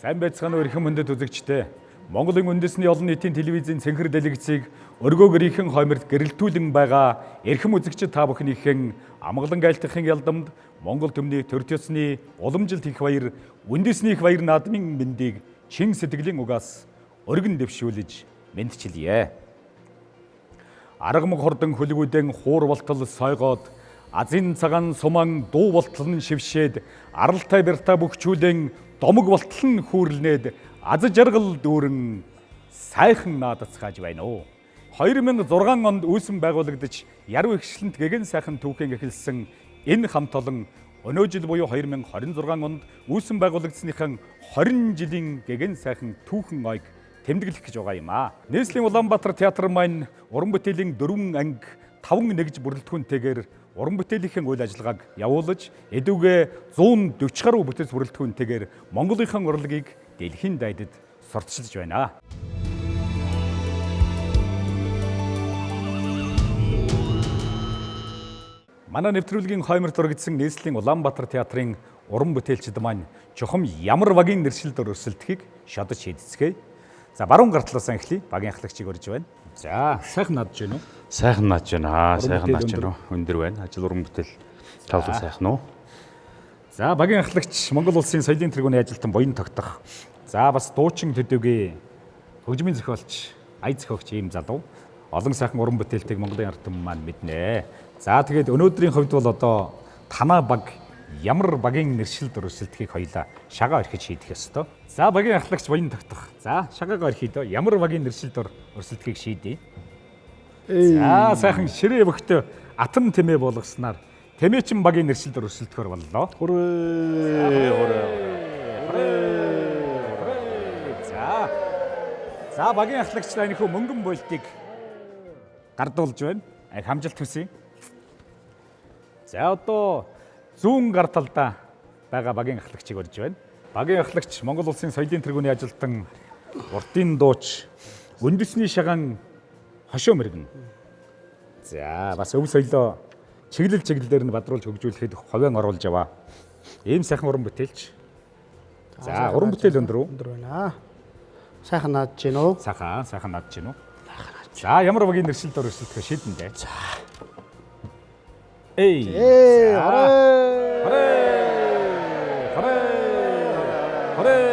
Сайн байцгаана уу эрхэм хүндэт үзэгчдээ. Монголын үндэсний олон нийтийн телевизийн цэнхэр дэлгэцийг өргөө гэрийнхэн хойморт гэрэлтүүлэн байгаа эрхэм үзэгчид та бүхнийхэн амгалан айлтгахын ялдамд Монгол төмний төрт ёсны уламжилт их баяр, үндэсний их баяр наадмын мэндийг чин сэтгэлийн угаас өргөн дэвшүүлж мэндчилье. Аргамг хордон хөлгүүдэн хуур болтол сойгоод азын цагаан суман дуу болтол нь шившээд аралтай бярта бөхчүүлэн домог болтол нь хүүрлнээд аз жаргал дүүрэн сайхан наадацгааж байна уу. 2006 онд үүсэн байгуулагдаж яруу ихшлэнт гэгэн сайхан түүхэн эхэлсэн энэ хамт олон өнөө жил буюу 2026 онд үүсэн байгуулагдсныхан 20 жилийн гэгэн сайхан түүхэн ойг тэмдэглэх гэж байгаа юм аа. Нийслэлийн Улаанбаатар театр маань уран бүтээлийн 4 анги 5 нэгж бүрэлдэхүүнтэйгээр уран бүтээлийнхэн үйл ажиллагааг явуулж эдүүгээ 140 гаруй бүтэц бүрэлдэхүүнтэйгээр Монголынхан урлагийг дэлхийн дайдад сурталчилж байна. Манай нэвтрүүлгийн хоймор дургдсан нийслэлийн Улаанбаатар театрын уран бүтээлчид маань чухам ямар багийн нэршилд өрсөлдөхийг шодож шийдэцгээе. За баруун гар талаас нь эхлэе. Багийн ахлагчийг урьж байна. За сайхан надж байна уу? Сайхан нааж байна. Уран Сайхан бүтээл нааж өндөр. байна. Өндөр байна. Ажил уран бүтээл тавлан сайхан уу? За багийн ахлагч Монгол улсын соёлын тэргүүний ажилтан Буян тогтох. За бас дуучин төдөөгийн хөгжмийн зохиолч, ая зохиогч ийм залуу. Олон сайхан уран бүтээлтийг Монголын ард түмэн маань мэднэ. За тэгээд өнөөдрийн хувьд бол одоо танаа баг ямар багийн нэршилд өрсөлдөхийг хоёлаа шагаа орхиж шийдэх ёстой. За багийн ахлагч Буян тогтох. За шагаагаа орхиё дөө. Ямар багийн нэршилд өрсөлдөхийг шийдье. За сайхан ширээ бөхтөө атан тэмээ болгосноор тэмээчин багийн нэршилд өрсөлдөхөр боллоо. Хүрээ хүрээ. За. За багийн ахлагч энэхүү мөнгөн болтыг гардуулж байна. Хамжилт хүсье. За одоо зүүн гар талдаа байгаа багийн ахлагчийг урьж байна. Багийн ахлагч Монгол улсын соёлын тэргүүний ажилтан урдын дууч үндэсний шагаан хошоо мэрэгэн. За бас өв соёлоо чиглэл чиглэлээр нь бадруулж хөгжүүлэхэд хувиан оруулж яваа. Ийм сайхан уран бүтээлч. За уран бүтээл өндөр үү? Өндөр байна. Сайхан наадж гин үү? Сайхан, сайхан надж гин үү? За ямар багийн нэршилд өрсөлдөх шийдэн дээ. За. Эй. Ээ, За. хорой. Хорэй! Хорэй! Хорэй!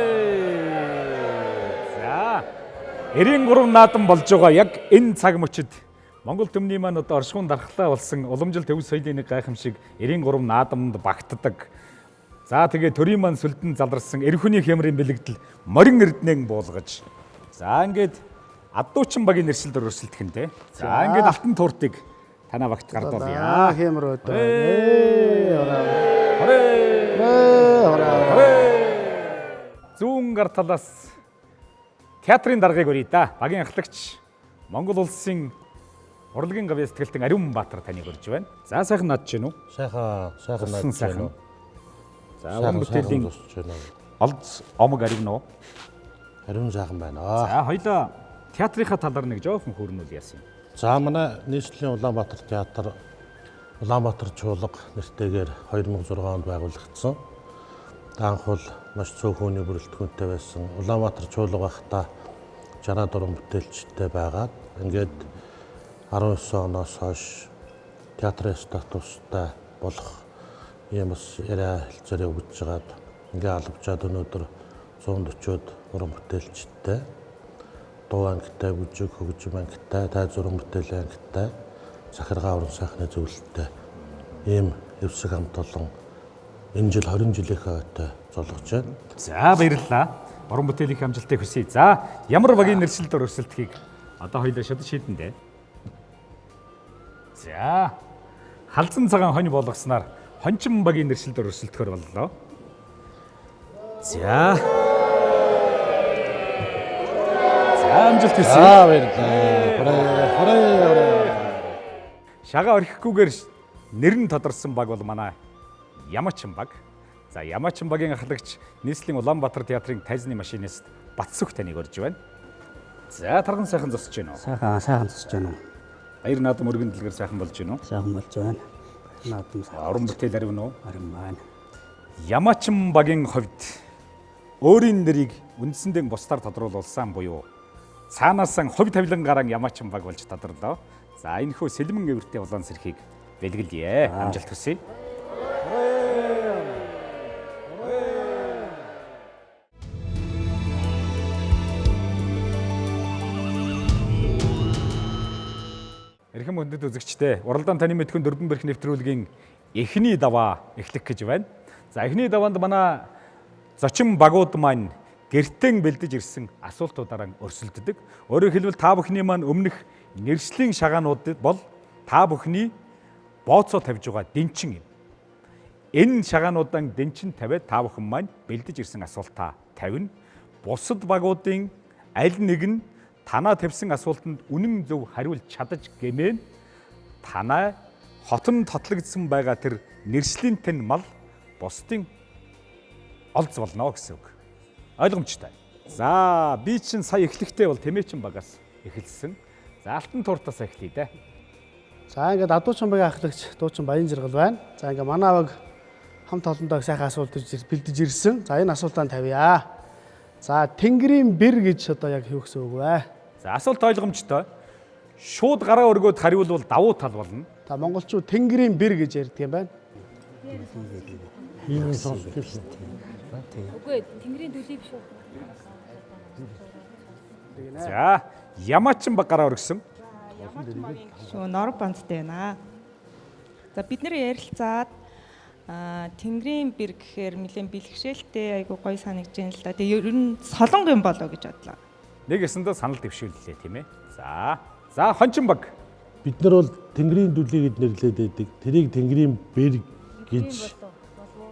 За. 93 наадам болж байгаа яг энэ цаг мөчид Монгол төмний маань одоо оршихуун дархлаа болсон уламжлалт өв соёлын нэг гайхамшиг 93 наадамд багтдаг. За тэгээ төрийн маань сүлдэн заларсан эрхүний хямрын бэлэгдэл морин эрдэнэн буулгаж. За ингээд аддуучин багийн нэршилд өрсөлдөх нь те. За ингээд алтан тууртыг танаа багт гардуулъя. За хямар өдөр. Ээ, хорой. Хорэй! Ээ, хорой. Зүүн гар талаас театрын даргаыг өрье да. Багийн ахлагч Монгол улсын урлагийн гавьяа сэтгэлтэн Ариун Баатар таныг урьж байна. За сайхан надж гин үү? Сайхан сайхан Усан наадж сайхан. байна уу? За уран бүтээлийн зусч байна уу? олд омог ариун уу? Ариун сайхан байна. За хоёлоо театрынхаа талаар нэг жоохон хөрнүүл яасан юм. За манай нийслэлийн Улаанбаатар театр Улаанбаатар чуулга нэртэйгээр 2006 онд байгуулагдсан. Анх бол маш цөөхөн хүний бүрэлдэхүүнтэй байсан. Улаанбаатар чуулга байхдаа 64 бүтээлчтэй байгаад ингээд 19 оноос хойш театрын статустай болох ийм бас яриа хэлцээрээ өгж жагаад ингээ албажаад өнөөдөр 140-од уран бүтээлчтэй дуу ангитай, бүжиг хөгжим ангитай, тайз уран бүтээл ангитай, захиргаа уран сайхны зөвлөлттэй ийм эвсэг хамт олон энэ жил 20 жилийнхээ ойтой золгож байна. За баярлалаа. Уран бүтээлийн амжилтыг хүсье. За ямар багийн нэршилд өрсөлдөхийг одоо хоёлоо шууд шийдэн дээ. За халзан цагаан хонь болгосноор хончин багийн нэршилд өрсөлдөхөр боллоо. За. За амжилт хүсье. За баярлалаа. Хорой хорой хорой. Шагаа орхихгүйгээр нэр нь тодорсон баг бол манай Ямачин баг. За Ямачин багийн ахлагч нийслэлийн Улаанбаатар театрын тайзны машинист Батсүх таныг урьж байна. За тарган сайхан зосч байна уу? Сайхан сайхан зусч гин үү? Баяр наадам өргөн дэлгэр сайхан болж байна уу? Сайхан болж байна. Наадам сайхан. Уран бүтээл аривна уу? Арим байна. Ямачин багийн хувьд өөрийн нэрийг үндсэндээ бусдаар тодруулсан буюу цаанаас нь хувь тавилан гарan Ямаачин баг болж тодорлоо. За энэхүү сэлмэн эвэртэй улаан сэрхийг бэлгэлье. Амжилт хүсье. Эрхэм хүндэт үзэгчдээ, уралдаан таны мэдхэн дөрвөн бэрх нэвтрүүлгийн эхний даваа эхлэх гэж байна. За эхний даваанд манай зочин багууд маань гэртэн бэлдэж ирсэн асуултуудаараа өрсөлддөг. Өөрөөр хэлбэл та бүхний маань өмнөх нэршлийн шагаанууд бол та бүхний бооцоо тавьж байгаа дэнчин юм. Энэ шагаануудан дэнчин тавиад та бүхэн маань бэлдэж ирсэн асуултаа тавина. Бусад багуудын аль нэг нь танаа тавьсан асуултанд үнэн зөв хариулж чадаж гэмээн танай хотон тотлогдсон байгаа тэр нэршлийн тэн мал бусдын олз болно гэсэн үг. Ойлгомжтой. За би чинь сая эхлэхдээ бол Тэмээчин багаас эхэлсэн. За Алтан тууртаас эхлэе дээ. За ингээд Адуучин багийн ахлагч Дуучин Баян Жаргал байна. За ингээд манай баг хамт олондоо сайхан асуулт бэлдэж ирсэн. За энэ асуултаа тавья. За Тэнгэрийн бэр гэж одоо яг юу гэсэн үг вэ? За асуулт ойлгомжтой. Шууд гараа өргөөд хариулвал давуу тал болно. Та монголчууд Тэнгэрийн бэр гэж ярьдаг юм байна. Ийм сонсч ирсэн. Үгүй Тэнгэрийн дүлий биш үү? За Ямаачин баг гараа өргөсөн. Шүү нор бандтай байна. За бид нэр ярилцаад Тэнгэрийн бэр гэхээр нэлээд бэлгшээлтэй айгу гоё санагдж байна л да. Тэгээ ер нь солонго юм болоо гэж бодлоо. Нэг эсэндээ санал дэвшүүллээ тийм ээ. За. За хончин баг. Бид нар бол Тэнгэрийн дүлий гэд нэрлээд байдаг. Тэрийг Тэнгэрийн бэр гэж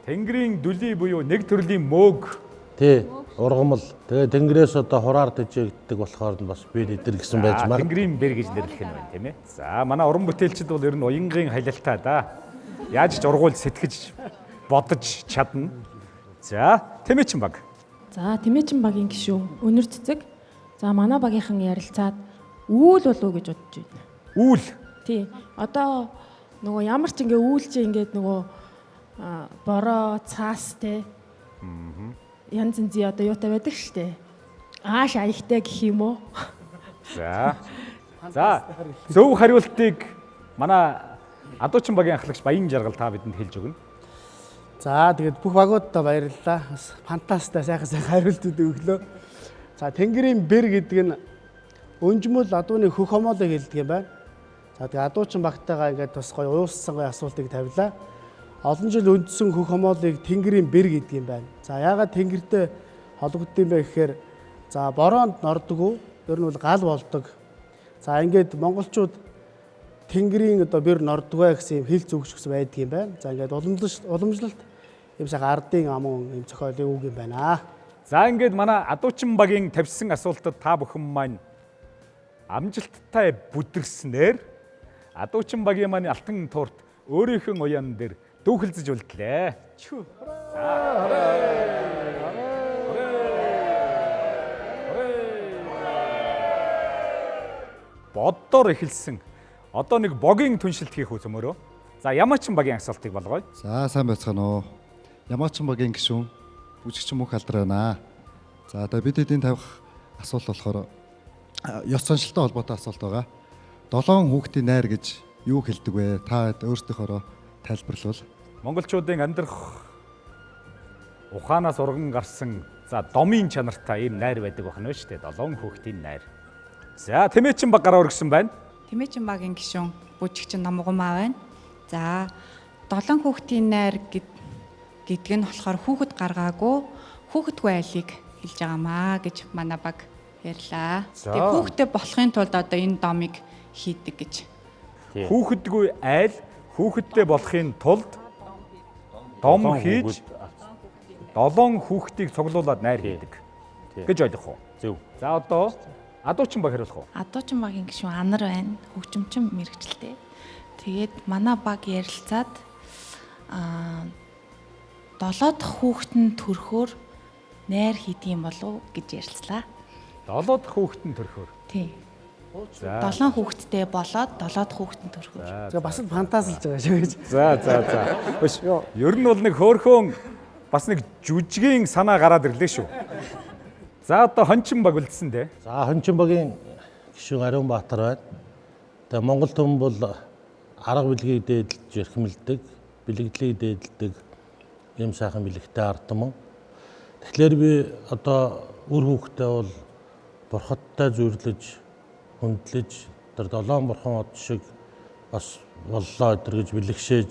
Тэнгэрийн дүлий буюу нэг төрлийн мөөг. Тий, ургамал. Тэгээ Тэнгэрээс одоо хураар тэжээгддэг болохоор нь бас бэр эдэр гэсэн байж магадгүй. Тэнгэрийн бэр гэж нэрлэх нь байна тийм ээ. За манай уран бүтээлчд бол ер нь уянгийн халилтай да. Яаж ч ургуулж сэтгэж бодож чадна. За Тэмээчин баг. За Тэмээчин багийн гишүүн Өнөр цэцэг. За манай багийнхан ярилцаад үүл болов уу гэж бодож байна. Үүл. Тий. Одоо нөгөө ямар ч ингээ үүл чи ингээд нөгөө бороо, цаас те. Янз янзын одоо юутай байдаг штэ. Ааш аягтай гэх юм уу? За. За зөв хариултыг манай Адуучин багийн ахлагч Баян Жаргал та бидэнд хэлж өгнө. За тэгээд бүх багуудаа баярлалаа. Бас фантасттай сайхан сайхан хариултууд өглөө. За Тэнгэрийн бэр гэдэг нь өнжмөл адууны хөх хомоолыг хэлдэг юм байна. За тэгээд адуучин багтайгаа ингээд бас гоё ууссан гоё асуултыг тавилаа. Олон жил өндсөн хөх хомоолыг Тэнгэрийн бэр гэдэг юм байна. За яагаад Тэнгэртэй холбогдсон юм бэ гэхээр за бороонд нордоггүй, ер нь бол гал болдог. За ингээд монголчууд Тэнгэрийн одоо бэр нордгоо гэсэн юм хэл зүгшгс байдаг юм байна. За ингээд уламжлалт юм сайхан ардын амун юм зохиолын үг юм байна. За ингээд манай Адуучин багийн тавьсан асуултад та бүхэн маань амжилттай бүдэрснээр Адуучин багийн маань алтан туурт өөрийнхөө уяан дээр дүүхэлзэж үлдлээ. Чү. Боддоор эхэлсэн. Одоо нэг богийн түншилт хийх үү зөмөрөө. За Ямаачин багийн асуултыг болгоё. За сайн байцгаана уу. Ямаачин багийн гишүүн бүжигчин мөнх алдар байна. За одоо бид эдийн тавих асуулт болохоор ёс заншилтай холбоотой асуулт байгаа. Долоон хүүхдийн найр гэж юу хэлдэг вэ? Та өөрсдийнхөөрөө тайлбарлавал. Монголчуудын амьдрах ухаанаас урган гарсан за домын чанартай ийм найр байдаг байна шүү дээ. Долоон хүүхдийн найр. За Тэмээчин баг гараа өргөсөн байна. Тэмээчин багийн гишүүн бүжигчин Намгумаа байна. За долоон хүүхдийн найр гэдэг нь болохоор хүүхэд гаргаагүй хүүхэдгүй айлыг хэлж байгаамаа гэж манай баг ярьлаа. Тэгээ хүүхдээ болохын тулд одоо энэ домыг хийдэг гэж. Хүүхэдгүй айл хүүхэдтэй болохын тулд дом хийж долоон хүүхдийг цуглуулад найр хийдэг гэж ойлгох уу? Зөв. За одоо Адуучин баг хариулах уу? Адуучин багийн гишүүн Анар байна. Хөгжимчин мэрэгчлээ. Тэгээд манай баг ярилцаад долоо дахь хүүхэд нь төрөхөөр найр хийдэг юм болов уу гэж ярилцлаа. Долоо дахь хүүхэд нь төрөхөөр. Тийм. Долоон хүүхэдтэй болоод долоо дахь хүүхэд нь төрөхөөр. За бас л фантазлж байгаа шүү гэж. За за за. Биш. Ер нь бол нэг хөөхөн бас нэг жүжигийн санаа гараад ирлээ шүү. За одоо хончин баг үлдсэн дээ. За хончин багийн гишүүн Ариун Баатар байна. Тэгээ Монгол түмэн бол арга бэлгийг дээдэлж эрхэмлдэг, бэлэгдлийг дээдэлдэг ийм сайхан бэлэгтэй ард түмэн. Тэгэхээр би одоо үр хүүхдээ бол бурхадтай зүйрлэж, хүндлэж тэр долоон бурхан од шиг бас боллоо өдр гэж бэлэгшээж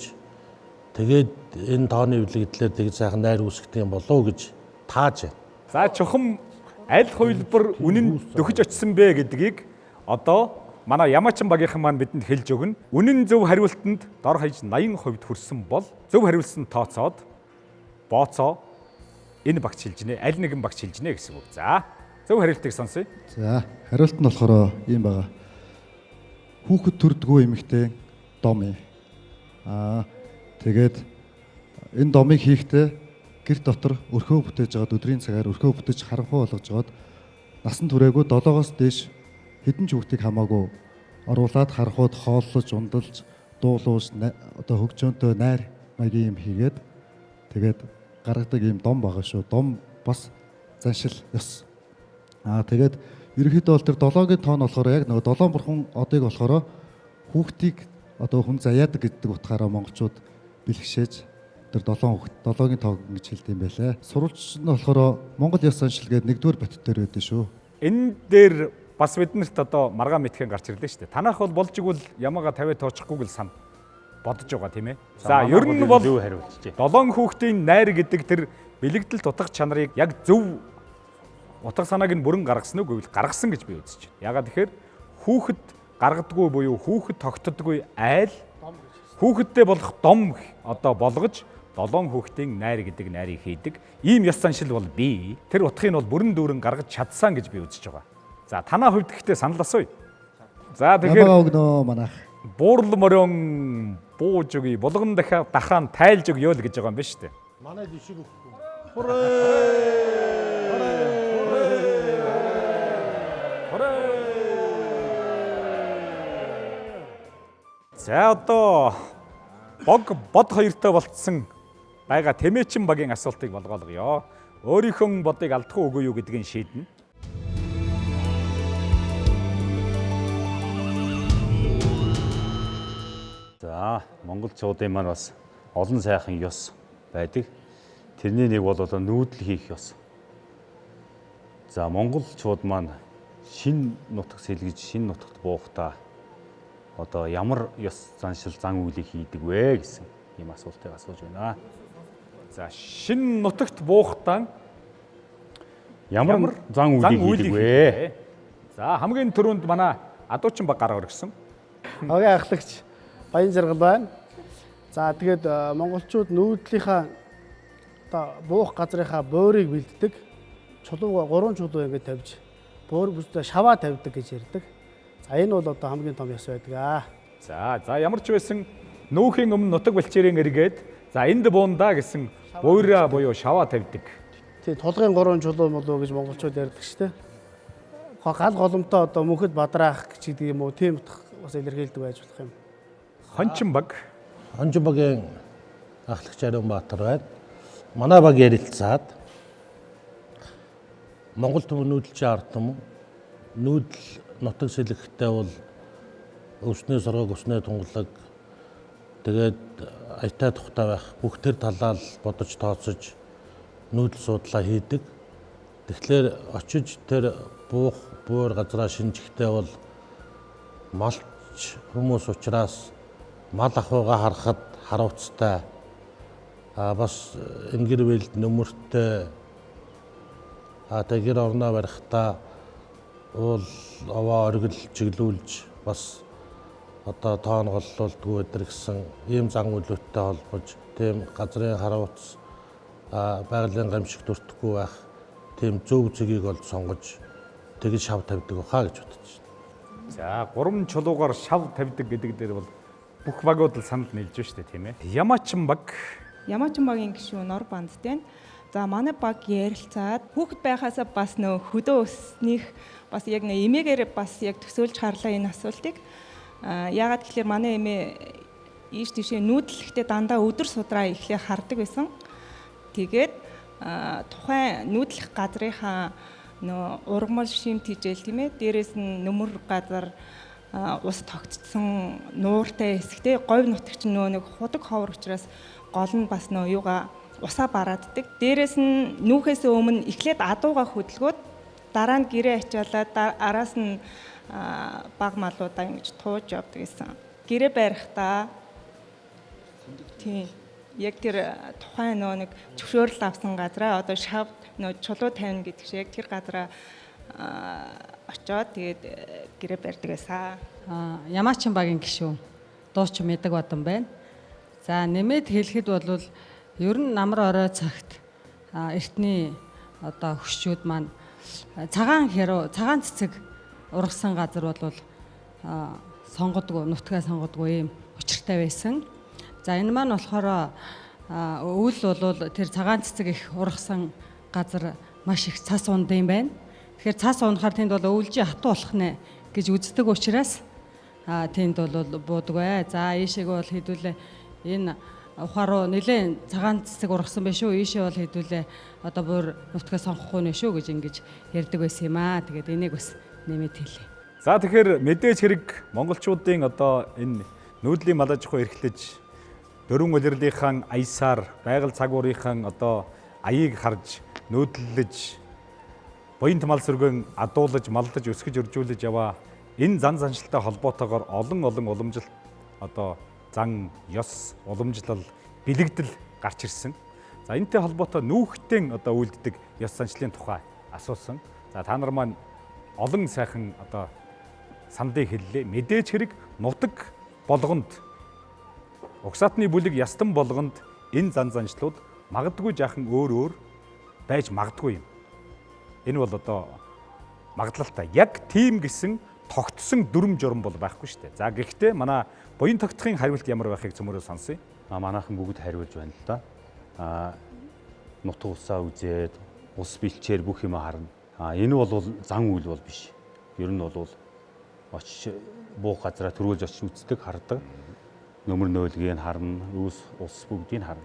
тэгээд энэ тооны бэлэгдлээр тэгж сайхан найр үүсгэх юм болов уу гэж тааж байна. За чухам аль хувилбар үнэн дөхөж очисон бэ гэдгийг одоо манай Ямаачин багийнхан маань бидэнд хэлж өгнө. Үнэн зөв хариултанд дор хаяж 80% хүрсэн бол зөв хариулсан тооцоод бооцоо энэ багт шилжинэ, аль нэгэн багт шилжинэ гэсэн үг. За зөв хариултыг сонсъё. За, хариулт нь болохоор ийм байгаа. Хүүхэд төрдгөө эмэгтэй дом юм. Аа, тэгээд энэ домыг хийхдээ гэр дотор өрхөө бүтээж байгаад өдрийн цагаар өрхөө бүтээж харанхуй болгож байгаад насан туршаагүй 7-оос дээш хэдэн ч хүүхдийг хамаагүй оруулаад харанхуйд хооллож, ундалж, дуулуулж одоо хөгжөөнтэй найр маягийн юм хийгээд тэгээд гаргадаг ийм дом байгаа шүү. Дом бас заншил ёс. Аа тэгээд ерөнхийдөө бол тэр долоогийн тоон болохоор яг нөгөө долоон бурхан одыг болохоор хүүхдийг одоо хүн заяадаг гэдэг утгаараа монголчууд бэлгшээж тэр долоон хүүхд долоогийн тоог ингэж хэлдэг юм байлаа. Сурвалж нь болохоор Монгол ёс заншил гэдэг нэгдүгээр ботит дээр байдаг шүү. Энэ дээр бас биднэрт одоо маргаан мэдхэн гарч ирлээ шүү дээ. Танах бол болж игэл ямаага 50 тоочихгүй л сан бодож байгаа тийм ээ. За ер нь бол зөв хариулчихжээ. Долоон хүүхдийн найр гэдэг тэр бэлэгдэлт утга чанарыг яг зөв утга санааг нь бүрэн гаргасан уу гэвэл гаргасан гэж би үзэж байна. Ягаад тэгэхээр хүүхэд гаргадаггүй буюу хүүхэд тогтдоггүй айл хүүхэдтэй болох дом одоо болгож долоон хүүхдийн найр гэдэг найрыг хийдэг. Ийм ёс заншил бол би тэр утгыг нь бол бүрэн дүүрэн гаргаж чадсан гэж би үзэж байгаа. За танаа хувьд гэхдээ санал асууя. За тэгэхээр Ямагаа өгнөө манайх. Буурл морион бууж өгье, булган дахиад дахаан тайлж өгье л гэж байгаа юм байна шүү дээ. Манай жишг өгөхгүй. За одоо бог бод хоёртой болцсон байгаа тэмээчин багийн асуултыг болгоолгоё. Өөрийнхөө бодыг алдах уу үгүй юу гэдгийг шийднэ. За монголчуудын маань бас олон сайхан ёс байдаг. Тэрний нэг бол одоо нүүдэл хийх ёс. За монголчууд маань шин нутаг сэлгэж шин нутагт буухтаа одоо ямар ёс заншил зан үйлийг хийдэг вэ гэсэн ийм асуултыг асууж байна. За шин нутагт буухтаа Ямар зан үйлийг хийдэг вэ? За хамгийн түрүүнд манай адуучин баг гараа өргөсөн. Огийн ахлагч Баян жаргал байна. За тэгээд монголчууд нүүдлийнхаа одоо буух газрынхаа буурыг бэлддэг. Чулууга гурван чулуу ингэж тавьж буур бүсдээ шаваа тавьдаг гэж ярьдаг. За энэ бол одоо хамгийн том ёс байдаг аа. За ямар ч байсан нүүхийн өмнө нутаг бэлчээрийн эргээд за энд буунда гэсэн буйраа буюу шаваа тавьдаг. Тий, тулгын гурван чулуу болов гэж монголчууд ярьдаг шүү дээ. Гал голомтоо одоо мөнхөд бадраах гэж гэдэг юм уу тийм утга бас илэрхийлдэг байж болох юм. Хончин баг. Хончин багийн ахлагч Ариун Баатар байна. Манай баг ярилцаад Монгол түмэн нүүдэлчин ард түмэн нүүдэл нутаг сэлэхтэй бол өвснээ соргог, өснөө тунгалаг тэгээд аятай тухтай байх бүх төр талаа л бодож тооцож нүүдэл судлаа хийдэг. Тэгэхээр очиж тэр буух буур газраа шинжихтэй бол малч хүмүүс учраас мал ахуйгаа харахад харуулцтай бас энгэр бэлд нөмөртэй тэгэр орноо барихтаа уул овоо оргил чиглүүлж бас одоо тоон голлуулдгүй өдр гэсэн ийм зан үйлүүдтэй холбож тийм газрын харуулц байгалийн гамшиг дүртэхгүй байх тийм зөв цэгийг олж сонгож тэгж шав тавьдаг байхаа гэж бодож байна. За гурван чулуугаар шав тавьдаг гэдэг дээр бол бүх багууд л санал нийлж байна шүү дээ тийм ээ. Ямаачин баг. Ямаачин багийн гишүүн Нор бандтай. За манай баг ярилцаад хүүхэд байхаасаа бас нөө хөдөө өснөх бас яг нөө эмээгээр бас яг төсөөлж харлаа энэ асуултыг. Яагаад гэхээр манай эмээ ийш тийшээ нүүдлэхдээ дандаа өдөр судраа эхлээ хардаг байсан. Тэгээд тухайн нүүдлэх газрынхаа Нөө ургамал шим тижэл, тийм ээ. Дээрээс нь нөмөр газар ус тогтцсон нууртай хэсэгтэй говь нутагч нөө нэг худаг ховор учраас гол нь бас нөө юугаа усаа барааддаг. Дээрээс нь нүүхээс өмнө эхлээд адууга хөдөлгөөд, дараа нь гэрээ ачаалаад, араас нь баг малуудаа ингэж тууж явдаг гэсэн. Гэрээ барихтаа, тийм, яг тэр тухайн нөө нэг зөвшөөрөл авсан газараа, одоо шав нөө чулуу тавина гэдэг шиг, яг тэр газараа очоод тэгээд гэрээ барьдаг байсан. Ямаачин багийн гишүүн дуучин Мэдэг Бадан байна. За, нэмээд хэлэхэд бол ер нь намар орой цагт эртний одоо хөгшчүүд маань цагаан хяруу, цагаан цэцэг ургасан газар бол сонгодгоо, нутгаа сонгодгоо ийм учиртай байсан. За, энэ маань болохоор өвөл бол тэр цагаан цэцэг их ургасан газар маш их цас унд юм байна. Тэгэхээр цас унахаар тэнд бол өвөлжийн хатуу болох нэ гэж үздэг учраас тэнд бол буудаггүй. За, ийшээг бол хэдүүлээ энэ ухаа руу нэлээд цагаан цэцэг ургасан байх шүү. Ийшээ бол хэдүүлээ одоо бүр нутгаа сонгохгүй нэ шүү гэж ингэж ярьдаг байсан юм аа. Тэгээд энийг бас нэмээд хэлье. За, тэгэхээр мэдээж хэрэг монголчуудын одоо энэ нүүдлийн малажхуу эрхлэж, дөрвөн улирлынхаа аясаар байгаль цаг уурынхаа одоо аяыг харж нүүдлэж, буянт мал сүргэн адуулаж, малдаж, өсгөж, өржүүлж яваа энэ зан заншилтай холбоотойгоор олон олон уламжлалт одоо зан ёс, уламжлал, бэлэгдэл гарч ирсэн. За, энэтэй холбоотой нүүхтэн одоо үйлддэг ёс заншлын тухай асуусан. За, та нар маань олон сайхан одоо саналыг хэллээ. Мэдээж хэрэг нутаг болгонд, угсаатны бүлэг ястан болгонд энэ зан заншлууд магадгүй жаахан өөр өөр байж магадгүй юм. Энэ бол одоо магадлалтай. Яг тийм гэсэн тогтсон дүрм журам бол байхгүй шүү дээ. За, гэхдээ манай буян тогтхын хариулт ямар байхыг цөмөрөө сонсъё. Манайхан бүгд хариулж байна л да. Нутаг усаа үзээд, ус бэлчээр бүх юм харна. Энэ бол зан үйл бол биш. Ер нь бол очиж буух газараа төрүүлж очиж үздэг, хардаг. Нөмөр нөөлгийг харна, ус ус бүгдийг харна.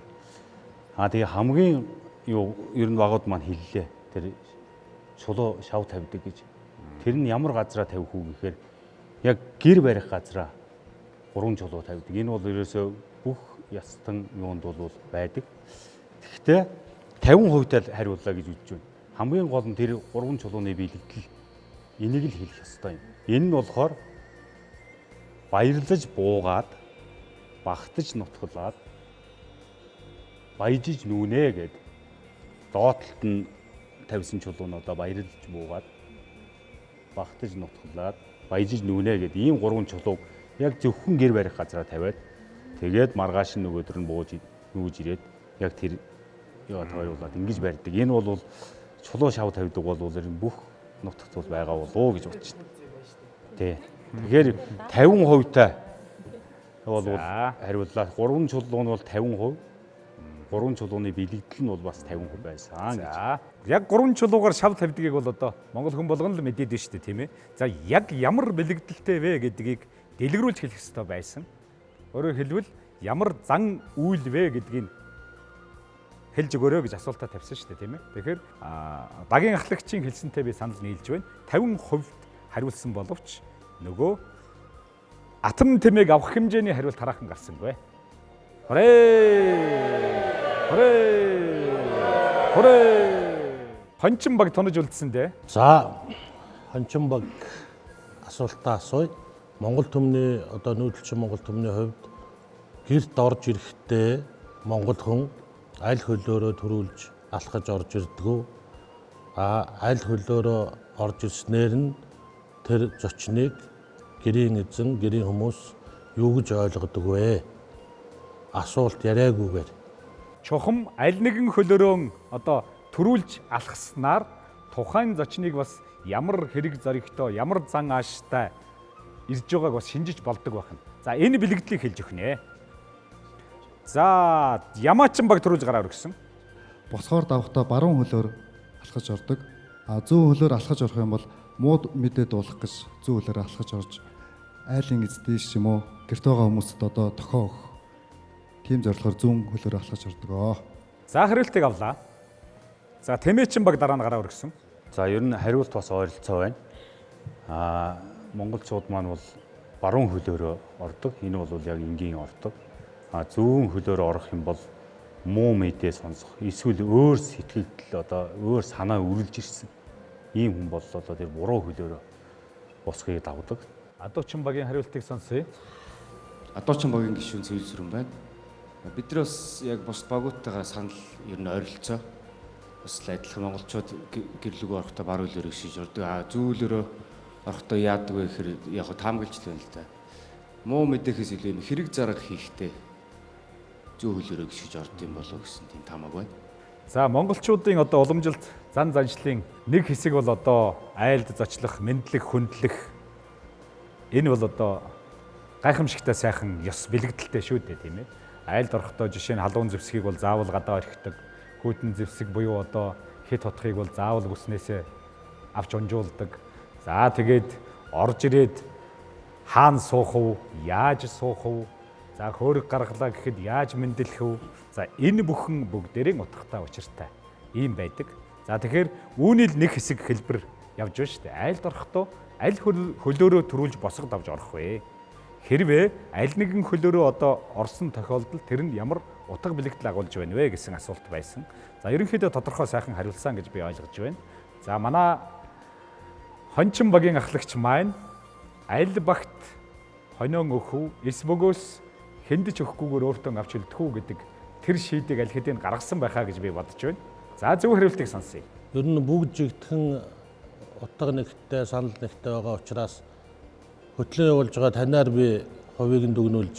Тэгээ хамгийн юу ер нь багууд маань хэллээ. Тэр чулуу шав тавьдаг гэж. Тэр нь ямар газараа тавих үү гэхээр яг гэр барих газараа 3 чулуу тавьдаг. Энэ бол ерөөсөө бүх ястан юунд бол байдаг. Тэгэхдээ 50% тал хариуллаа гэж үзэж байна. Хамгийн гол нь тэр 3 чулууны биелэгдэл, энийг л хэлэх ёстой юм. Энэ нь болохоор баярлаж буугаад, багтаж нутгалаад, баяжиж нүүнэ гэд доотлолт нь тавьсан чулуунуудаа баярлаж буугаад, багтаж нутгалаад, баяжиж нүүнэ гэд ийм 3 чулууг яг зөвхөн гэр барих газараа тавиад, тэгээд маргааш нь нөгөөдөр нь бууж нүүж ирээд яг тэр яа тойруулаад ингэж барьдаг. Энэ бол чулуу шав тавьдаг бол ер нь бүх нутагт бол байгаа болов уу гэж бодож байна. Тий. Тэгэхээр 50% та бол хариуллаа. 3 чулуу нь бол 50%. 3 чулууны бэлэгдэл нь бол бас 50% байсан гэж. За, яг 3 чулуугаар шав тавьдгийг бол одоо монгол хүн болгоно л мэдээд байна шүү дээ, тийм ээ. За, яг ямар бэлэгдэлтэй вэ гэдгийг дэлгэрүүлж хэлэх ёстой байсан. Өөрөөр хэлбэл ямар зан үйл вэ гэдгийг хэлж өгөөрэй гэж асуултаа тавьсан шүү дээ, тийм ээ. Тэгэхээр багийн ахлагчийн хэлсэнтэй би санал нийлж байна. 50% хариулсан боловч нөгөө атом тэмээг авах хэмжээний хариулт хараахан гарсангүй. Хорээ! Хорээ! Хорээ! Хончин баг тунаж үлдсэн дээ. За, Хончин баг асуултаа асууя. Монгол түмний одоо нүүдэлчин Монгол түмний хувьд гэрт орж ирэхдээ монгол хүн аль хөлөөрөө төрүүлж алхаж орж ирдэг үү? Аль хөлөөрөө орж ирснээр нь тэр зочныг гэрийн эзэн, гэрийн хүмүүс юу гэж ойлгодог вэ? Асуулт яриагүйгээр. Чухам аль нэгэн хөлөөрөө одоо төрүүлж алхаснаар тухайн зочныг бас ямар хэрэг зоригтой, ямар зан ааштай ирж байгааг бас шинжиж болдог байх нь. За, энэ бэлэгдлийг хэлж өгнө. За, Ямаачин баг төрүүлж гараа өргөсөн. Босгоор давхдаа баруун хөлөөр алхаж ордог. А зүүн хөлөөр алхаж орох юм бол мууд мэдээ дуулах гэж зүүн хөлөөр алхаж орж айлын эздээс ч юм уу гэрт байгаа хүмүүст одоо тохио өгөх. Тийм зорилгоор зүүн хөлөөр алхаж ордог. За, хариултыг авлаа. За, Тэмээчин баг дараа нь гараа өргөсөн. За, ер нь хариулт бас ойролцоо байна. Монголчууд маань бол баруун хөлөөрөө ордог. Энэ бол яг энгийн ордог. Зүүн хөлөөрөө орох юм бол муу мэдээ сонсох, эсвэл өөр сэтгэлдэл одоо өөр санаа үрэлж ирсэн ийм хүн бол одоо тэр буруу хөлөөрөө босхийг давдаг. Адуучин багийн хариултыг сонсъё. Адуучин багийн гишүүн Цэвэл Сүрэн байна. Бид нар бас яг бус багуудтайгаа санал ер нь ойролцоо. Бас л адилхан монголчууд гэрлүүгөө орохдоо баруун хөлөөрөө шийж ордог. Зүүлөрөө орохдоо яадаг вэ гэхээр яг таамаглаж л байна л да. Муу мэдээхээс илүү юм хэрэг зарга хийхдээ зүү хөлөөрөө гიშгэж орд юм болоо гэсэн тийм таамаг байна. За, монголчуудын одоо уламжилт зан заншлын нэг хэсэг бол одоо айлд зочлох, мэндлэх, хүндлэх энэ бол одоо гайхамшигтай сайхан ёс бэлэгдэлтэй шүү дээ, тийм ээ. Айлд орохдоо жишээ нь халуун зэвсгийг бол заавал гадаа орхидог. Хүйтэн зэвсэг буюу одоо хэд хотхыг бол заавал бүснээсээ авч унжуулдаг. За, тэгээд орж ирээд хаана суух вэ? Яаж суух вэ? За, хөөрөг гаргалаа гэхэд яаж мэндлэх вэ? За, энэ бүхэн бүгдээрийн утгатай учиртай ийм байдаг. За, тэгэхээр үүний л нэг хэсэг хэлбэр явж байна шүү дээ. Айлд орохдоо аль хөлөөрөө төрүүлж босго давж орох вэ? Хэрвээ аль нэгэн хөлөөрөө одоо орсон тохиолдолд тэр нь ямар утга бэлэгдэл агуулж байна вэ гэсэн асуулт байсан. За, ерөнхийдөө тодорхой сайхан хариулсан гэж би ойлгож байна. За, манай Хончин багийн ахлагч маань аль багт хонион өгөх үү, эс бөгөөс хэндэж өгөхгүйгээр өөртөө авч үлдэх үү гэдэг тэр шийдийг аль хэдийн гаргасан байхаа гэж би бодож байна. За, зөв хариултыг сонсъё. Ер нь бүгд жигдхэн утга нэгтэй, санал нэгтэй байгаа учраас хөтлөн явуулж байгаа танаар би хувийг нь дүгнүүлж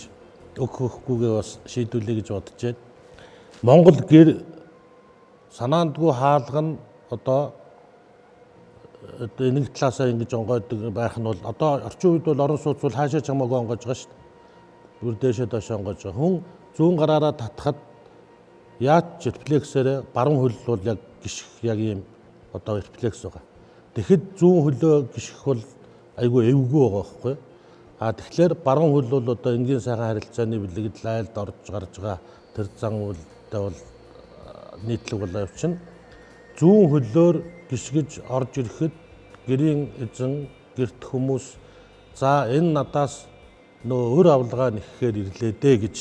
өгөх өгөхгүйгээ бас шийдвүлээ гэж бодож байна. Монгол гэр санаандгүй хаалга нь одоо нэг талаасаа ингэж онгойдог байх нь бол одоо орчин үед бол орон сууц бол хаашаа ч хамаагүй онгойж байгаа шүү дээ. Бүр дээшээ доошоо онгойж байгаа. Хүн зүүн гараараа татхад яаж ч рефлексээрээ баруун хөл бол яг гიშх яг ийм одоо рефлекс байгаа. Тэгэхэд зүүн хөлөө гიშх бол айгүй эвгүй байгаа байхгүй. Тэгэхээр баруун хөл бол одоо энгийн сайхан харилцааны бэлэгдэл айлд орж гарч байгаа тэр зан үйлдэл бол нийтлэг болоо явчихна. Зүүн хөлөөр гიშгэж орж ирэхэд гэрийн эзэн гэрт хүмүүс за энэ надаас нөө өр авлага нэхэхээр ирлээ дээ гэж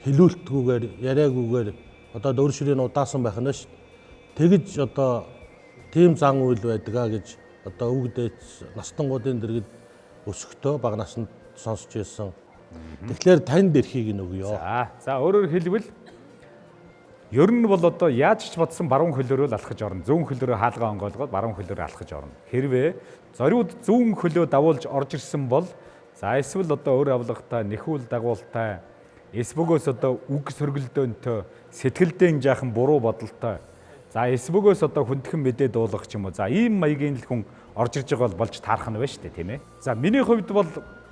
хэлүүлтгүүгээр яриагүйгээр одоо дөр ширээ удаасан байх нь шүү. Тэгж одоо тийм зан үйл байдгаа гэж одоо өвөг дээдс настангуудын дэргэд өсөхдөө бага наснд сонсч ирсэн. Тэгэхээр танд эрхийг нь өгье. За, өөрөөр хэлбэл ер нь бол одоо яаж ч бодсон баруун хөлөөрөө л алхаж орно. Зүүн хөлөөрөө хаалгаа онгойлгоод баруун хөлөөрөө алхаж орно. Хэрвээ зориуд зүүн хөлөө давуулж орж ирсэн бол за эсвэл одоо өөр авлагатай, нэхүүл дагуултай, эс бөгөөс одоо үг сөргөлдөөнтэй, сэтгэлдэн жаахан буруу бодолтой. За, эс бөгөөс одоо хүндхэн мэдээ дуулгах ч юм уу. За, ийм маягийн л хүн орж ирж байгаа бол болж таарах нь байна шүү дээ, тийм ээ. За, миний хувьд бол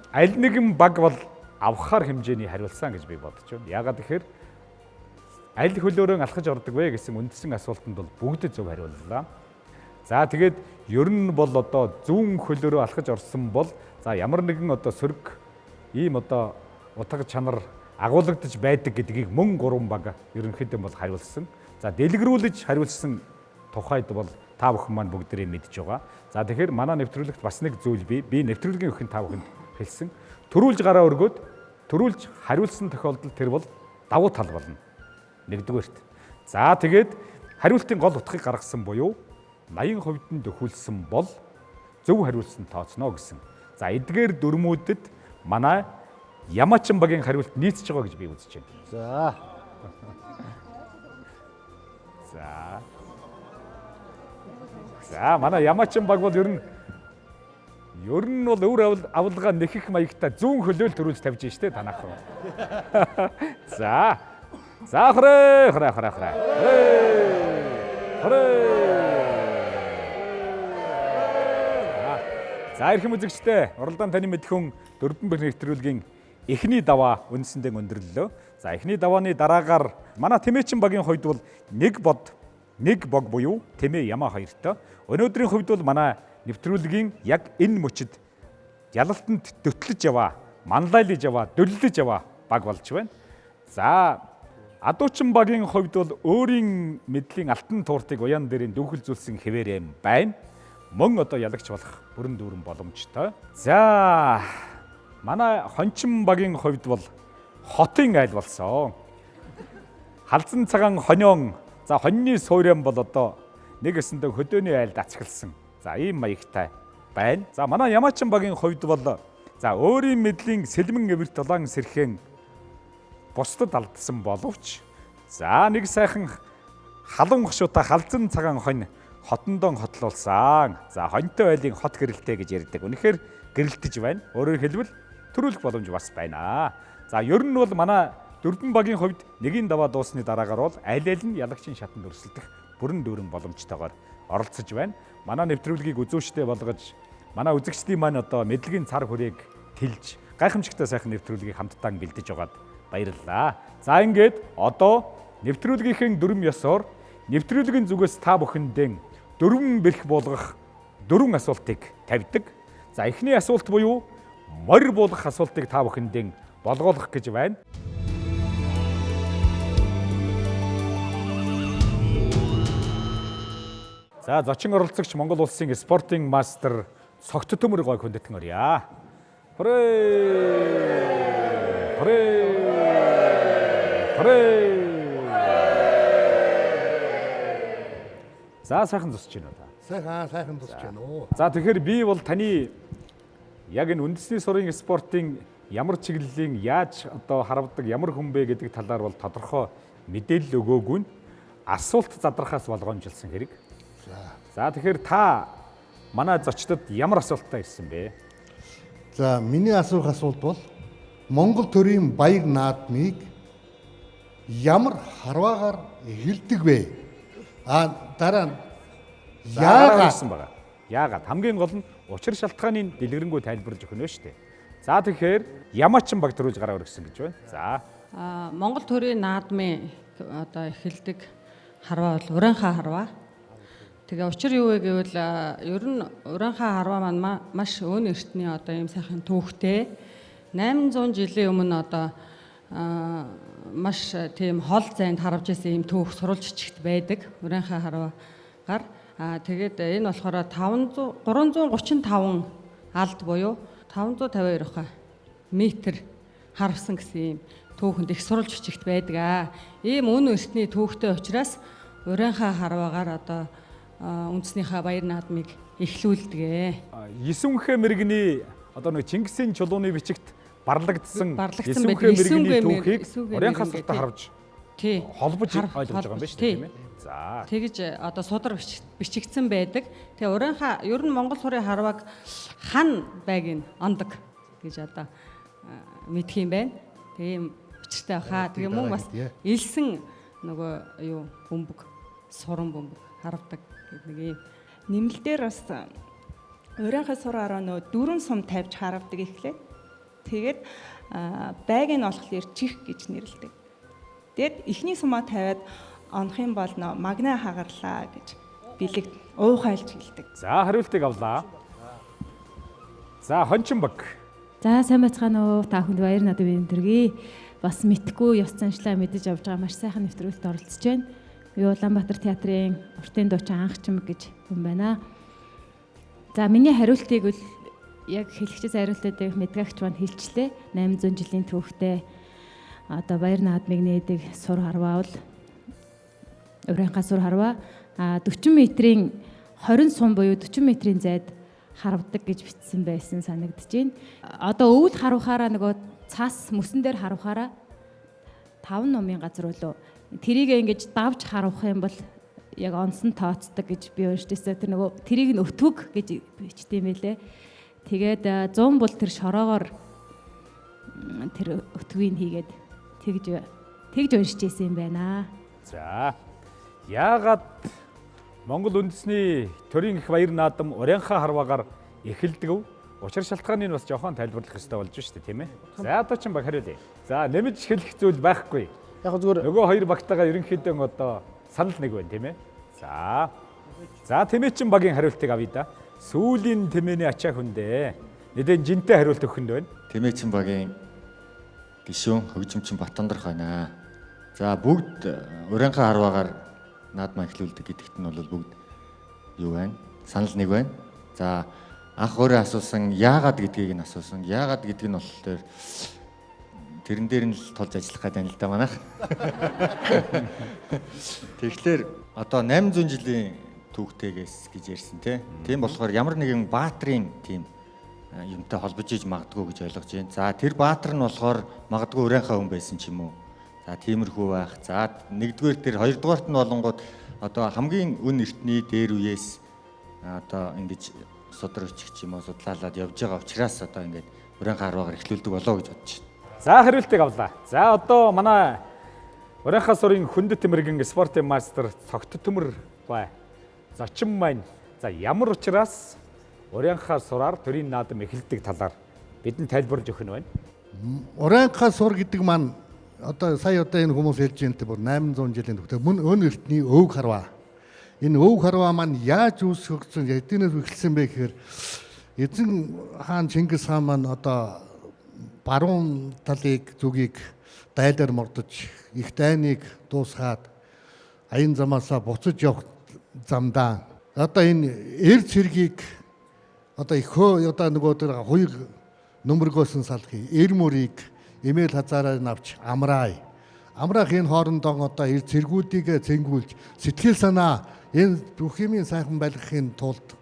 аль нэгэн баг бол авахар хэмжээний хариулсан гэж би бодож байна. Яагаад гэхээр аль хөлөөрөө алхаж ордог вэ гэсэн үндсэн асуултанд бол бүгд зөв хариуллаа. За, тэгээд ер нь бол одоо зүүн хөлөөрөө алхаж орсон бол за ямар нэгэн одоо сөрөг ийм одоо утга чанар агуулгадж байдаг гэдгийг мөн гурван баг ерөнхийдөө бол хариулсан. За, дэлгэрүүлж хариулсан тухайд бол та бүхэн маань бүгдээрээ мэдж байгаа. За, тэгэхээр манай нэвтрүүлэгт бас нэг зүйл би нэвтрүүлгийн өхөн та бүхэнд хэлсэн. Төрүүлж гараа өргөөд төрүүлж хариулсан тохиолдолд тэр бол давуу тал болно. Нэгдүгээрт. За, тэгээд хариултын гол утгыг гаргасан буюу 80% нь дөхүүлсэн бол зөв хариулсан тооцно гэсэн. За, эдгээр дүрмүүдэд манай Ямаачин багийн хариулт нийцж байгаа гэж би үзэж байна. За. За. За, манай Ямаачин баг бол ер нь бол өвөр авалгаа нэхэх маягтай зүүн хөлөөл төрүүлж тавьж штэ танах. За. За, хорой хорой хорой хорой. Хорой. За, эрхэм үзэгчдээ, уралдаан таны мэдхүн дөрвөн бэр нэвтрүүлгийн эхний даваа үндсэндээ өндөрлөлөө. За, эхний давааны дараагаар манай Тэмээчин багийн хувьд бол нэг бод, нэг бог буюу Тэмээ Ямаа хоёртой. Өнөөдрийн хувьд бол манай нэвтрүүлгийн яг энэ мөчид ялалтанд дөтлөж яваа, манлайлж яваа, дөллөж яваа баг болж байна. За, Адуучин багийн хувьд бол өөрийн мэдлийн алтан тууртыг уян дээрийн дүүхэлзүүлсэн хэвээр юм байна. Мөн одоо ялагч болох бүрэн дүүрэн боломжтой. За манай хончин багийн хувьд бол хотын айл болсон. Халзан цагаан хонион за хоньны суурьан бол одоо нэг өсөндөө хөдөөний айлд ацхилсан. За ийм маягтай байна. За манай Ямаачин багийн хувьд бол за өөрийн мэдлийн сэлмэн эвэрт улаан сэрхэн бусдад алдсан боловч за нэг сайхан халуун гашуута халзан цагаан хонь хотондон хотлуулсан. За хоньтой айлын хот гэрэлтэй гэж ярьдаг. Үнэхээр гэрэлтэж байна. Өөрөөр хэлбэл төрүүлэх боломж бас байна. За ер нь бол манай дөрвөн багийн хувьд нэгийн даваа дуусны дараагаар бол аль аль нь ялагчийн шатанд өрсөлдөх бүрэн дүүрэн боломжтойгоор оролцож байна. Манай нэвтрүүлгийг үзүүштэй болгож манай үзэгчдийн маань одоо мэдлэгийн цар хүрээг тэлж гайхамшигтай сайхан нэвтрүүлгийг хамтдаа бэлдэж байгаад баярлалаа. За ингээд одоо нэвтрүүлгийнхээ дүрм ёсоор нэвтрүүлгийн зүгээс та бүхэндээ дөрвөн бэрх буулгах дөрвөн асуултыг тавьдаг. За эхний асуулт буюу морь буулгах асуултыг та бүхэндээ болгоолох гэж байна. За зочин оролцогч Монгол улсын спортын мастер Цогт Төмөр гой хүндэтгэн орё. Хүрээ! Хүрээ! Хүрээ! За сайхан зусч байна уу та? Сайхан сайхан зусч байна уу. За тэгэхээр би бол таны яг энэ үндэсний сурын спортын ямар чиглэлийн яаж одоо харавдаг ямар хүн бэ гэдэг талаар бол тодорхой мэдээлэл өгөөгүй нь асуулт задрахаас болгоомжилсан хэрэг. За тэгэхээр та манай зочдод ямар асуулттай ирсэн бэ? За миний асуух асуулт бол Монгол төрийн баяр наадмыг ямар харваагаар эхэлдэг вэ? А дараа нь яагаад ирсэн байгаа? Яагаад? Хамгийн гол нь учир шалтгааны дэлгэрэнгүй тайлбарлаж өгнө шүү дээ. За тэгэхээр Ямаачин баг төрүүлж гараа өргөсөн гэж байна. За. Монгол төрийн наадмын одоо эхэлдэг харваа бол уранхаа харваа. Тэгээ учир юу вэ гэвэл ер нь уранхаа харваа маань маш өн эртний одоо ийм сайхан түүхтэй. 800 жилийн өмнө одоо маш тийм хол зайд харавж исэн ийм түүх сурвалж чигт байдаг. Уранхаа харваагаар. Тэгээд энэ болохоор 500 335 алд буюу 552 ухаан метр харавсан гэсэн ийм түүхэнд их сурвалж чигт байдаг. Ийм өн эртний түүхтэй учраас уранхаа харваагаар одоо үндснийхээ баяр наадмыг эхлүүлдэг. Есүнхэ мэрэгний одоо нэг Чингисийн чулууны бичигт барлагдсан Есүнхэ мэрэгний түүхийг уранхаа суртаа харавж холбож ойлгож байгаа юм байна шүү дээ, тийм ээ. За. Тэгж одоо судар бичигдсэн байдаг. Тэгээ уранхаа ер нь Монгол сурын харвааг хан байг нь ондог гэж одоо мэдх юм байна. Тэгээ ийм учиртай баха. Тэгээ мөн бас элсэн нөгөө юу бөмбөг, суран бөмбөг харавдаг гэдэг нэг ийм нэмэлтээр бас уранхаа сур араа нөө дөрвөн сум тавьж харавдаг эхлээд. Тэгээд байг нь болохоор чих гэж нэрлэдэг. Тэгээд эхний сумаа тавиад онох юм бол нөө магна хагарлаа гэж бэлэг уухайлж хэлдэг. За хариултыг авлаа. За хончин баг. За сайн байцгаана уу? Та бүхэнд баяр надад бие төргий. Бас мэдхгүй ёс заншлаа мэдэж авч байгаа маш сайхан нэвтрүүлэлт оролцож байна. Би Улаанбаатар театрын уртын дуучин Анх Чимэг гэж хүн байна. За миний хариултыг бол яг хэлэгчээс хариултыг мэдгагч маань хэлчлээ. 800 жилийн түүхтэй одоо баяр наадмыг нээдэг сур харваа бол уранхаа сур харваа 40 метрийн 20 сум буюу 40 метрийн зайд харавдаг гэж бичсэн байсан санагдаж байна. Одоо өвөл харавхаараа нөгөө цас мөсөн дээр харавхаараа 5 номын газар болов тэрийг ингэж давж харавх юм бол яг онсон тооцдог гэж би уншиж байсан. Тэр нөгөө тэрийг нь өтвөг гэж бичдэг юм байлээ. Тэгээд 100 бол тэр шороогоор тэр өтвгийг хийгээд тэгж уншиж байсан юм байна. За. Яагаад Монгол үндэсний төрийн их баяр наадам уранхаа харваагаар эхэлдэг вэ? Учир шалтгааныг бас жоохон тайлбарлах ёстой болж шүү дээ, тийм ээ. За одоо чинь баг хариулъя. За нэмж хэлэх зүйл байхгүй. Яг зүгээр нөгөө хоёр багтайгаа ерөнхийдөө одоо санал нэг байна, тийм ээ. За. За тэмээчин багийн хариултыг авъя да. Сүүлийн тэмээний ачаа хүндээ. Нэгэн жинтэй хариулт өгөх нь байна. Тэмээчин багийн гишүүн хөгжимчин Батандрах байна. За, бүгд урянхай харваагаар наадмаа эхлүүлдэг гэдэгт нь бол бүгд юу байна? Санал нэг байна. За, анх өөрөө асуусан яагаад гэдгийг нь асуусан. Яагаад гэдэг нь болохоор тэрэн дээр нь л тулж ажиллах гэдэг юм л да манайх. Тэгэхээр одоо 800 жилийн түүхтэйгээс гэж ярьсан тий. Тийм болохоор ямар нэгэн баатрын тийм юмтай холбож иж магадгүй гэж ойлгож байна. За, тэр баатар нь болохоор магадгүй урянхай хүн байсан ч юм уу. За, тиймэрхүү байх. За, нэгдүгээр тэр, хоёрдугаарт нь болонгууд одоо хамгийн өн эртний дээр үеэс одоо ингэж судар өчиг ч юм уу судлаалаад явж байгаа учраас одоо ингээд урянхай харваагаар эхлүүлдэг болоо гэж бодож байна. За, хариултыг авлаа. За, одоо манай Урянхай сурын хүндэт мэрэгэн спортын мастер Цогт Төмөр бай. Зочин маань за ямар учраас Урянхай сураар төрийн наадам эхэлдэг талаар бидэнд тайлбарлаж өгөх нь байна. Урянхай сур гэдэг маань одоо сая одоо энэ хүмүүс хэлж байна те, бүр 800 жилийн төвтэй мөн өн эртний өвөг харваа. Энэ өвөг харваа маань яаж үүсгэгдсэн, хэдийнээс эхэлсэн бэ гэхээр эзэн хаан Чингис хаан маань одоо баруун талыг зүгийг дайлаар мордож их дайныг дуусгаад аян замаасаа буцаж явах замдаа одоо энэ эр цэргийг одоо их хөө одоо нөгөө тэр хуйг нөмргөөсөн салхи эр мөрийг эмээл хазаараа навч амраая. Амраах энэ хоорондоо одоо эр цэргүүдийг цэнгүүлж сэтгэл санаа энэ бүх юмын сайхан байлгахын тулд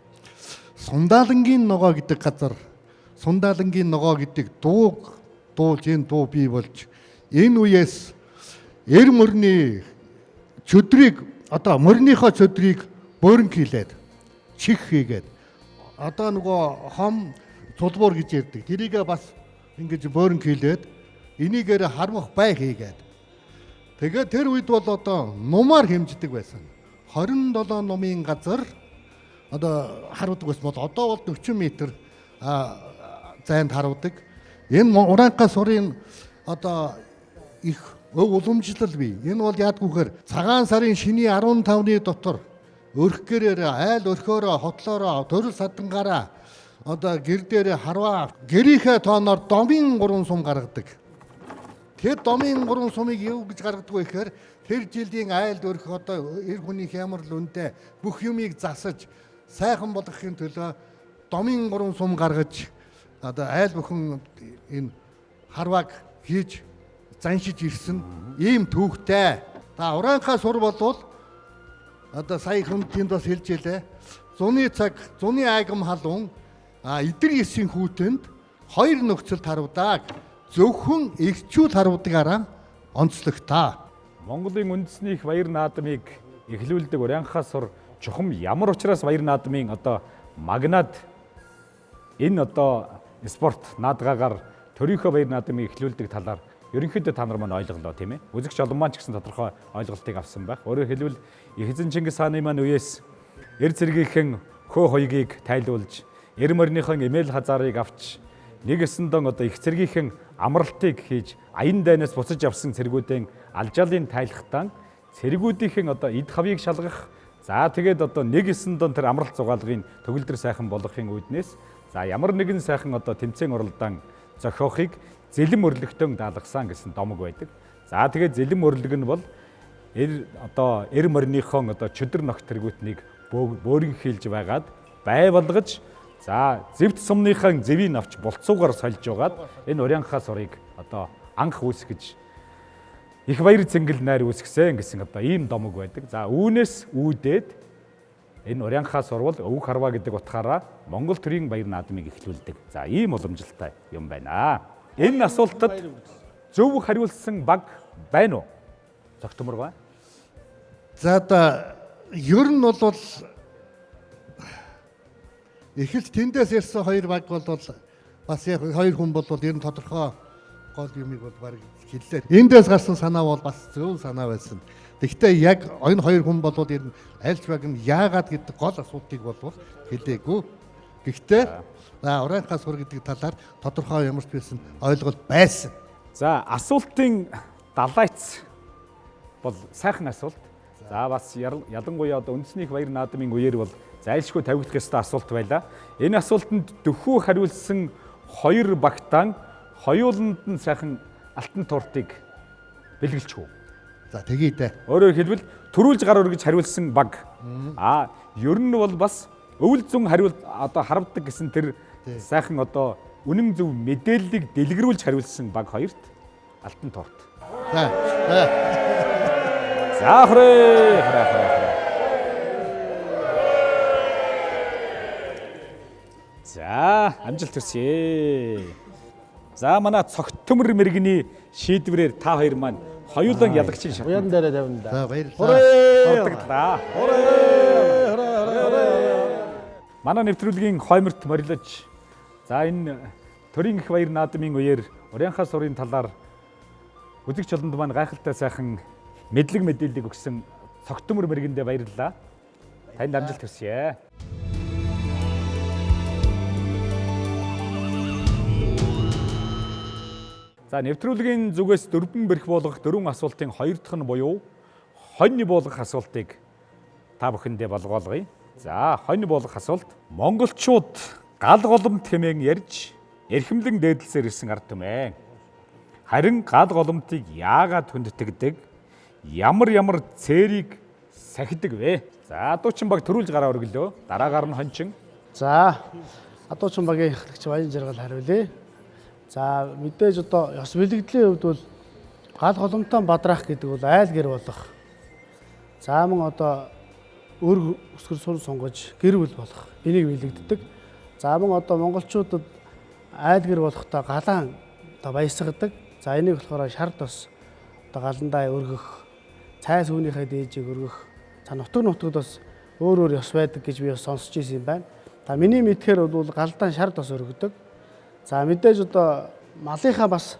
Сундаалангийн ногоо гэдэг газар Сундаалангийн ногоо гэдэг дууг дуулж энэ дуу бий болж энэ үеэс эр мөрний чөдрийг одоо мөрнийхөө чөдрийг бөөрөнхийлээд чих хийгээд одоо нөгөө хом цулбуур гэж ярьдаг. Тэрийгээ бас ингэж бөөрөнхийлээд энийгээр хармах бай хийгээд тэгээд тэр үед бол одоо нумаар хэмждэг байсан. 27 нумын газар одоо харуулдаг байсан бол одоо бол 40 м зайд харуулдаг. Энэ Ураанхай сурын одоо их өв уламжлал бий. Энэ бол яадгүйхээр цагаан сарын шиний 15-ны дотор өрх гэрээр айл өрхөөрөө хотлоороо төрөл садангаараа одоо гэр дээрээ харваа гэрийнхээ тооноор домын 3 сум гаргадаг. Тэр домын 3 сумыг юу гэж гаргадаг вэ гэхээр тэр жилийн айлд өрх одоо эр хүний хямрал үнтэй бүх юмыг засаж сайхан болгохын төлөө домын 3 сум гаргаж одоо айл бүхэн энэ харвааг хийж заншиж ирсэн ийм түүхтэй. Та Ураанхай сур болвол одоо сая хүн тэнд бас хэлж илээ. Зуны цаг, зуны айгам халуун идэр есөн хүүтэнд хоёр нөхцөлд харуудаг. Зөвхөн эрчүүд харуудгаараа онцлогтой. Монголын үндэсний их баяр наадмыг эхлүүлдэг Урянхай сур чухам ямар учраас баяр наадмын одоо магнат энэ одоо спорт наадгаагаар төрийнхөө баяр наадмыг эхлүүлдэг талаар ерөнхийдөө та нар маань ойлголоо, тийм ээ. Үзэгч олон маань ч гэсэн тодорхой ойлголтыг авсан байх. Өөрөөр хэлбэл их эзэн Чингис хааны маань үеэс эр цэргийнхэн хөө хоёгийг тайлуулж, эр морийнхын эмээл хазаарыг авч нэг эсэндэн одоо их цэргийнхэн амралтыг хийж аян дайнаас буцаж авсан цэргүүдийн алжаалын тайлхтан цэргүүдийнхэн одоо эд хавийг шалгах, за тэгээд одоо нэг эсэндэн тэр амралт зугаалгын төгөлдөр сайхан болгохын үүднээс за ямар нэгэн сайхан одоо тэмцээн уралдаан зохиохыг зэлэм өрлөгтөн даалгасан гэсэн домог байдаг. За тэгээд зэлэм өрлөг нь бол эр одоо эр морийнхоо одоо чөдөр ногт тэргүүтнийг бөөрөнхийлж байгаад бай болгож за зэвт сумныхаа зэвийг авч болцуугаар сольж байгаад энэ Урянхай сурыг одоо анх үүсгэж их баяр цэнгэл найр үүсгэсэн гэсэн одоо ийм домог байдаг. За үүнээс үүдээд энэ Урянхай сурвал өвөг харваа гэдэг утгаараа Монгол төрийн баяр наадмыг эхлүүлдэг. За ийм уламжлалтай юм байна. Энэ асуултад зөв хариулсан баг байна уу? Зогтмор ба. За одоо ер нь бол эхэлж тэндээс ирсэн хоёр баг бол бас яг хоёр хүн бол ер нь тодорхой гол юмыг бол баг хэллээ. Эндээс гарсан санаа бол бас зөв санаа байсан. Тэгэхдээ яг энэ хоёр хүн бол ер нь альч баг нь яагаад гэдэг гол асуултыг бол хэлээгүй. Гэхдээ Ураанхай сур гэдэг талаар тодорхой ямар ч байсан ойлголт байсан. За асуултын далайц бол сайхан асуулт. За бас ялангуяа одоо үндэсний их баяр наадмын үеэр бол зайлшгүй тавигдах ёстой асуулт байлаа. Энэ асуултанд дөхөө хариулсан хоёр багтаан хоёуланд нь сайхан алтан тортыг бэлгэлж үү. За тэгье дээ. Өөрөөр хэлбэл төрүүлж гар өргөж хариулсан баг. Аа, ер нь бол бас өвөл зүүн хариулт одоо харвдаг гэсэн тэр сайхан одоо үнэн зөв мэдээллийг дэлгэрүүлж хариулсан баг хоёрт алтан торт. За. За. За хорой хорой хорой хорой. За, амжилт хүсье. За, манай цогт төмөр мэрэгний шийдвэрээр та хоёр маань хоёулан ялагчийн шатнд. Уян дээрээ тавина да. За баярлалаа. Дурдагдлаа. Манай нэвтрүүлгийн хойморт морилож за энэ төрийн их баяр наадмын үеэр Урянхай сурын талаар үзэгч олонд маань гайхалтай сайхан мэдлэг мэдээллийг өгсөн цогт төмөр мэргэндээ баярлалаа. Танд амжилт хүсье. За нэвтрүүлгийн зүгээс дөрвөн бэрх болгох дөрвөн асуултын хоёр дахь нь буюу хонь болгох асуултыг та бүхэндээ болгоолгоё. За хонь болгох асуулт монголчууд гал голомт хэмээн ярьж эрхэмлэн дээдлсээр ирсэн ард түмэн. Харин гал голомтыг яагаад хүндэтгэдэг? Ямар ямар цэрийг сахидаг вэ? За адуучин баг төрүүлж гараа өргөлөө. Дараагаар нь хончин. За адуучин багийн ахлагч Баян Жаргал хариулъя. За мэдээж одоо ёс бэлгэдлийн хувьд бол гал голомтоо бадраах гэдэг бол айл гэр болох. За мөн одоо өр өсгөр сур сонгож гэр бүл болох. Энийг бэлэгддэг. За мөн одоо монголчуудад айл гэр болохдоо галаан одоо баясгадаг. За энийг болохоор шар тос одоо галандаа өргөх, цай сүүнийхээ дээжийг өргөх. За нутаг нутагт бас өөр өөр ёс байдаг гэж би бас сонсч ирсэн юм байна. За миний мэдхээр бол галдаан шар тос өргөдөг. За мэдээж одоо малынхаа бас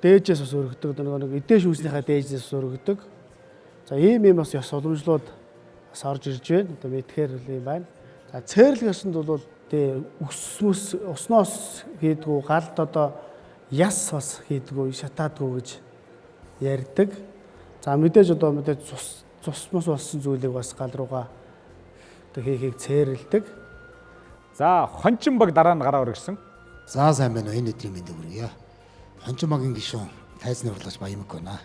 дээжээс бас өргөдөг, нөгөө нэг эдээ шүүснийхээ дээжээс бас өргөдөг. За ийм ийм бас ёс уламжлууд бас орж ирж байна. Одоо мэдхээр л юм байна. За цээрлэг ёсонд бол тэ өс мөс усноос хийдгүү, галд одоо яс бас хийдгүү, шатаадгүй гэж ярьдаг. За мэдээж одоо мэдээж цус цус мус болсон зүйлийг бас гал руугаа одоо хийхийг цээрэлдэг. За хончин баг дараа нь гараа өргөсөн. За сайн байна уу? Энэ өдрийн мэндийг хүргье. Хончин багийн гишүүн тайзны хурлаач Баямаг байна.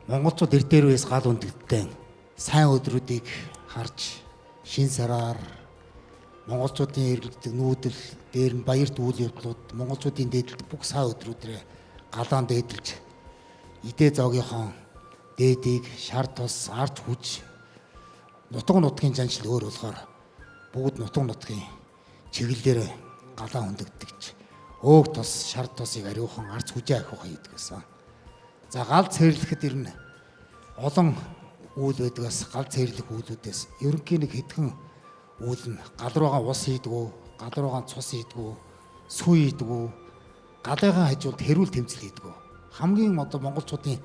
Монголчууд эрт дээр үеэс гал үндэгдэн сайн өдрүүдийг харж шин сараар монголчуудын эргэлддэг нүүдэл дээр нь баярт үйл явдлууд монголчуудын дээдэлд бүх сайн өдрүүдрээ галаан дээдэлж идэ зоогийнхоо дээдийг шар тус арч хүч нутаг нутгийн жаншил өөр болохоор бүгд нутаг нутгийн чиглэлээр галаа хөндөгдөгч өөг тус шар тусыг ариухан арц хүжээ ахиухан хийдэг байсан. За гал цэрлэхэд ер нь олон үйл байдгаас гал цэрлэх үйлүүдээс ерөнхий нэг хэдхэн үйл нь гал руугаа ус хийдгүү, гал руугаа цус хийдгүү, сүү хийдгүү, галынхаа хажууд хэрүүл тэмцэл хийдгүү. Хамгийн одоо монголчуудын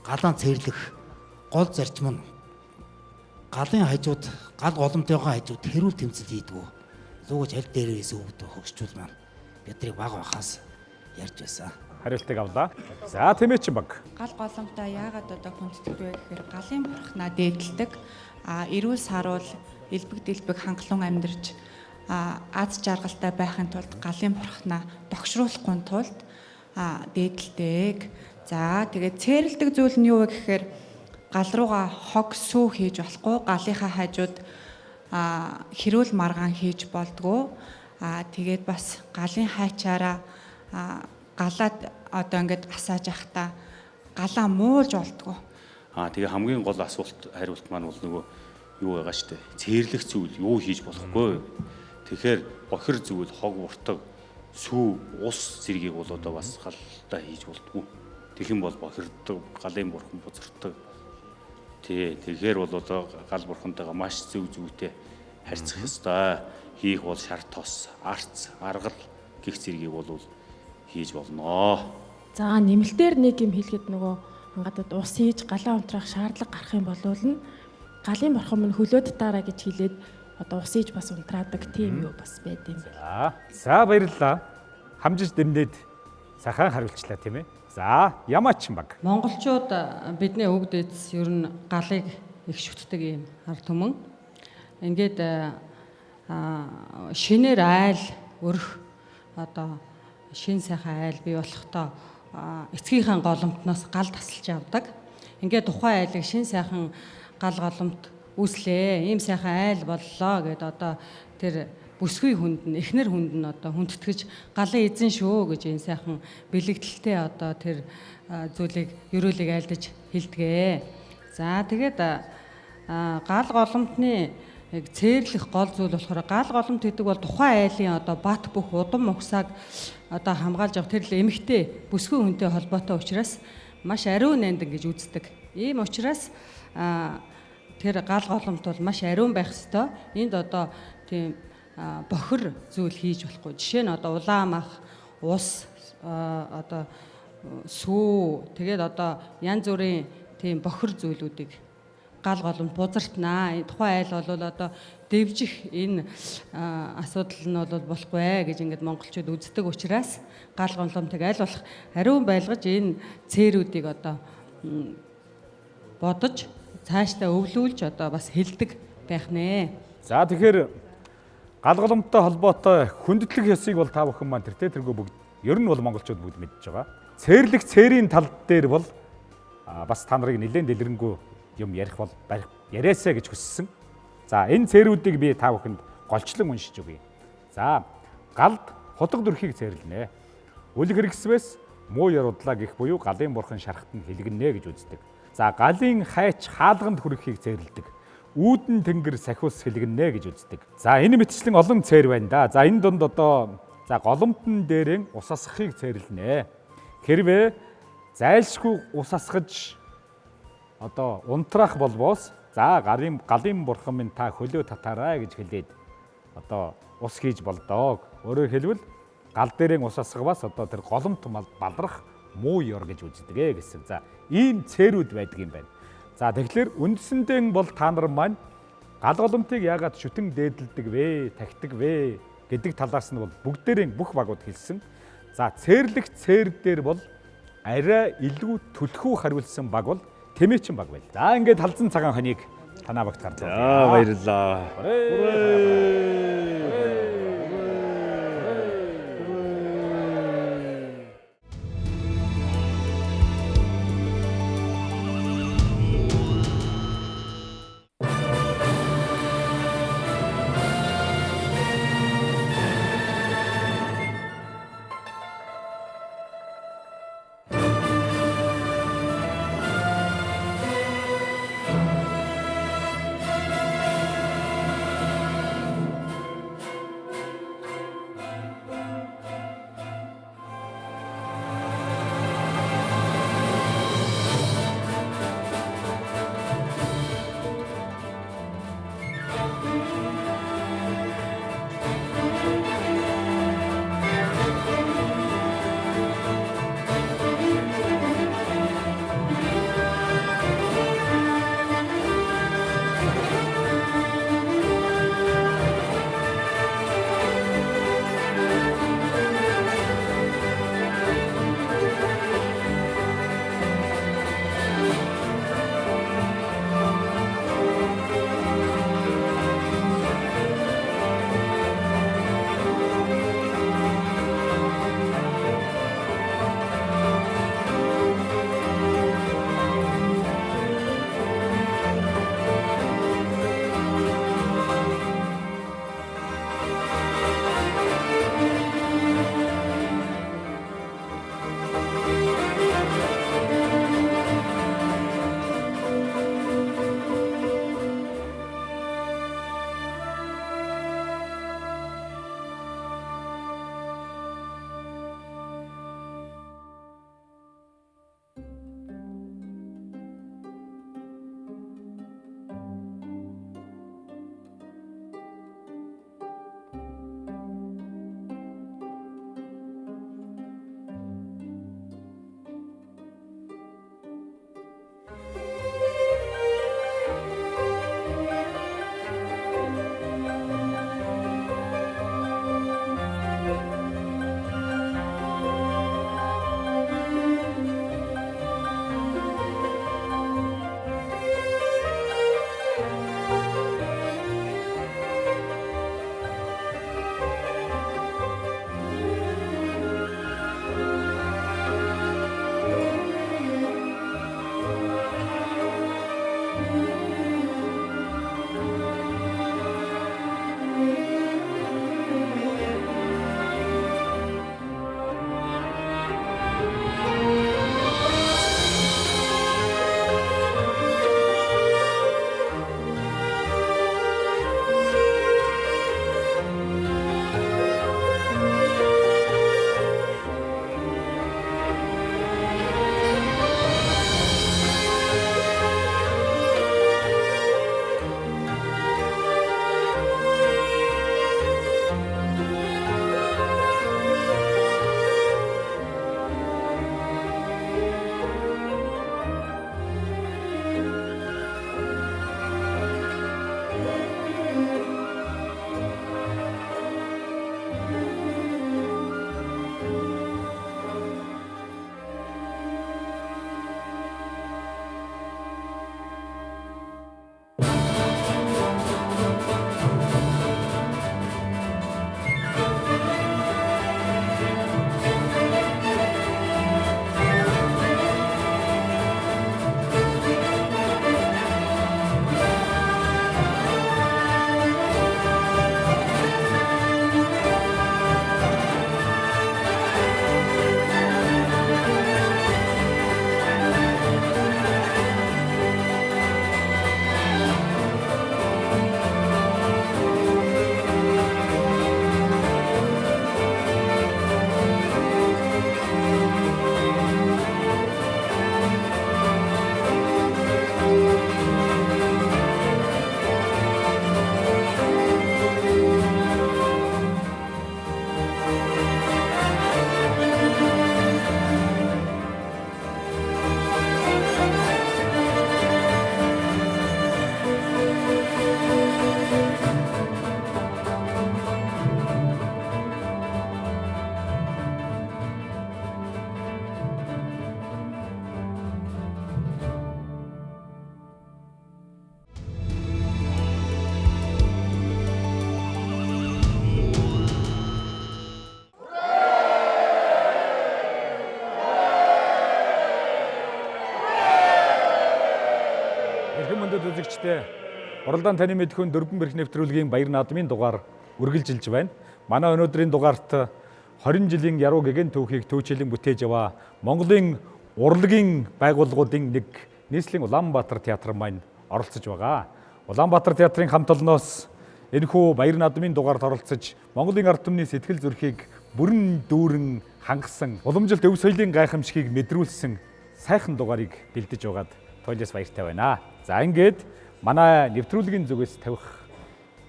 галаан цэрлэх гол зарчим нь галын хажууд гал голомтойгоо хажууд хэрүүл тэмцэл хийдгүү. Луугч аль дээрээс өвд хөгшчүүл маань биднийг баг бахаас ярьж байсан. Хариултыг авлаа. За тэмээчин баг. Гал голомтоо яагаад одоо хүндтгэдэг вэ гэхээр галын бурхнаа дээдэлдэг. А эрүүл саруул элбэг дэлбэг хангалуун амьдарч аз жаргалтай байхын тулд галын бурхнаа догшруулахгүй тулд дээдэлдэг. За тэгээд цээрэлдэг зүйл нь юу вэ гэхээр гал руугаа хог сүү хийж болохгүй, галынхаа хажууд хэрүүл маргаан хийж болдгоо. Тэгээд бас галын хайчаараа галаад одоо ингээд асааж явахдаа галаа муулж болдгоо. Тэгээ хамгийн гол асуулт хариулт маань бол нөгөө юу байгаа штэ. Цээрлэх зүйл юу хийж болохгүй. Тэгэхээр бохир зүйл, хог уртаг, сүү, ус зэргийг бол одоо бас галдаа хийж болдгоо. Тэгэх юм бол бохирддог, галын бурхан бузардаг. Тий, тэгэхээр бол одоо гал бурхантайгаа маш зөв зүйтэй харьцах ёстой. Хийх бол шар тос, арц, аргал гих зэргийг бол хийж болноо. За нэмэлтээр нэг юм хэлэхэд нөгөө ангадад ус хийж галаа унтраах шаардлага гарах юм болвол нь галын бурхан минь хөлөөд таараа гэж хэлээд одоо ус хийж бас унтраадаг тийм юу бас байд юм байна. За баярлалаа. Хамжиж дэмнээд сайхан хариулчлаа тийм ээ. За Ямаачин баг. Монголчууд бидний өвөг дээдс ер нь галыг их шүтдэг юм ард түмэн. Ингээд шинээр айл өрх одоо шин сайхан айл бий болохдоо эцгийнхээ голомтноос гал тасалж авдаг. Ингээд тухайн айлыг шин сайхан гал голомт үүслээ. Ийм сайхан айл боллоо гэд одоо тэр бүсгүй хүнд нь эхнэр хүнд нь одоо хүндэтгэж галын эзэн шүү гэж энэ сайхан бэлэгдэлтэй одоо тэр зүйлийг ерөөлийг айлдаж хэлдэгэ. За тэгээд гал голомтны яг цээрлэх гол зүйл болохоор гал голомт гэдэг бол тухайн айлын одоо бат бөх удам угсааг одоо хамгаалж явах тэр л эмэгтэй бүсгүй хүнтэй холбоотой учраас маш ариун нандин гэж үздэг. Ийм учраас тэр гал голомт бол маш ариун байх ёстой. Энд одоо тийм бохир зүйл хийж болохгүй. Жишээ нь одоо улаан мах, ус одоо сүү тэгээд одоо янз бүрийн тийм бохир зүйлүүдийг гал голомт бузартнаа. Тухайн айл бол одоо дэвжих энэ асуудал нь бол болохгүй ээ гэж ингээд монголчууд үздэг учраас гал голомтыг аль болох ариун байлгаж энэ цээрүүдийг одоо бодож цаашдаа өвлүүлж одоо бас хэлдэг байх нэ. За тэгэхээр гал голомттой холбоотой хүндэтгэх ёсыг бол та бүхэн маань тэртээ тэргүй бүгд ер нь бол монголчууд бүгд мэдж байгаа. Цээрлэх цээрийн тал дээр бол бас та нарыг нэлээд дэлгэрэнгүй юм ярих бол яриасаа гэж хүссэн. За энэ цээрүүдийг би та бүхэнд голчлон уншиж өгье. За галд хутга дүрхийг цээрлэнэ. Үлэг хэрэгсвээс муу ярудлаа гэх буюу галын бурхан шарахт нь хэлгэнэ гэж үздэг. За галын хайч хаалганд хүрэхийг цээрлэдэг. Үүдэн тэнгэр сахиус хэлгэнэ гэж үздэг. За энэ мэтчлэн олон цээр байна да. За энэ дунд одоо за голомтон дээрэн ус асгахыг цээрлэнэ. Хэрвээ зайлшгүй ус асгаж одоо унтраах болбоос за галын бурхан минь та хөлөө татаарай гэж хэлээд одоо ус хийж болдог. Өөрөөр хэлбэл гал дээрэн ус асгаваас одоо тэр голомт балрах муу ёр гэж үздэг гэсэн. За ийм цээрүүд байдаг юм байна. За тэгэхээр үндсэндээ бол та нар маань гал голомтыг яагаад шүтэн дээдэлдэг вэ, тахидаг вэ гэдэг талаас нь бол бүгдээрээ бүх багууд хэлсэн. За цээрлэх цээр дээр бол арай илүү түлхүү хариулсан баг бол Тэмээчин баг байл. За ингээд халзан цагаан хоныг танаа багт гарлаа. За баярлалаа. Үзэгчдээ, уралдаан таны мэдхүйн дөрвөн бэрх нэвтрүүлгийн баяр наадмын дугаар үргэлжилж байна. Манай өнөөдрийн дугаарт 20 жилийн яруу гэгэн түүхийг түүчилэн бүтээж яваа Монголын урлагийн байгууллагуудын нэг нийслэлийн Улаанбаатар театр маань оролцож байгаа. Улаанбаатар театрын хамт олноос энэхүү баяр наадмын дугаарт оролцож Монголын ард түмний сэтгэл зүрхийг бүрэн дүүрэн хангасан, уламжилт өв соёлын гайхамшигыг мэдрүүлсэн сайхан дугаарыг бэлдэж байгаад туйлаас баяртай байна. За, ингээд манай нэвтрүүлгийн зүгээс тавих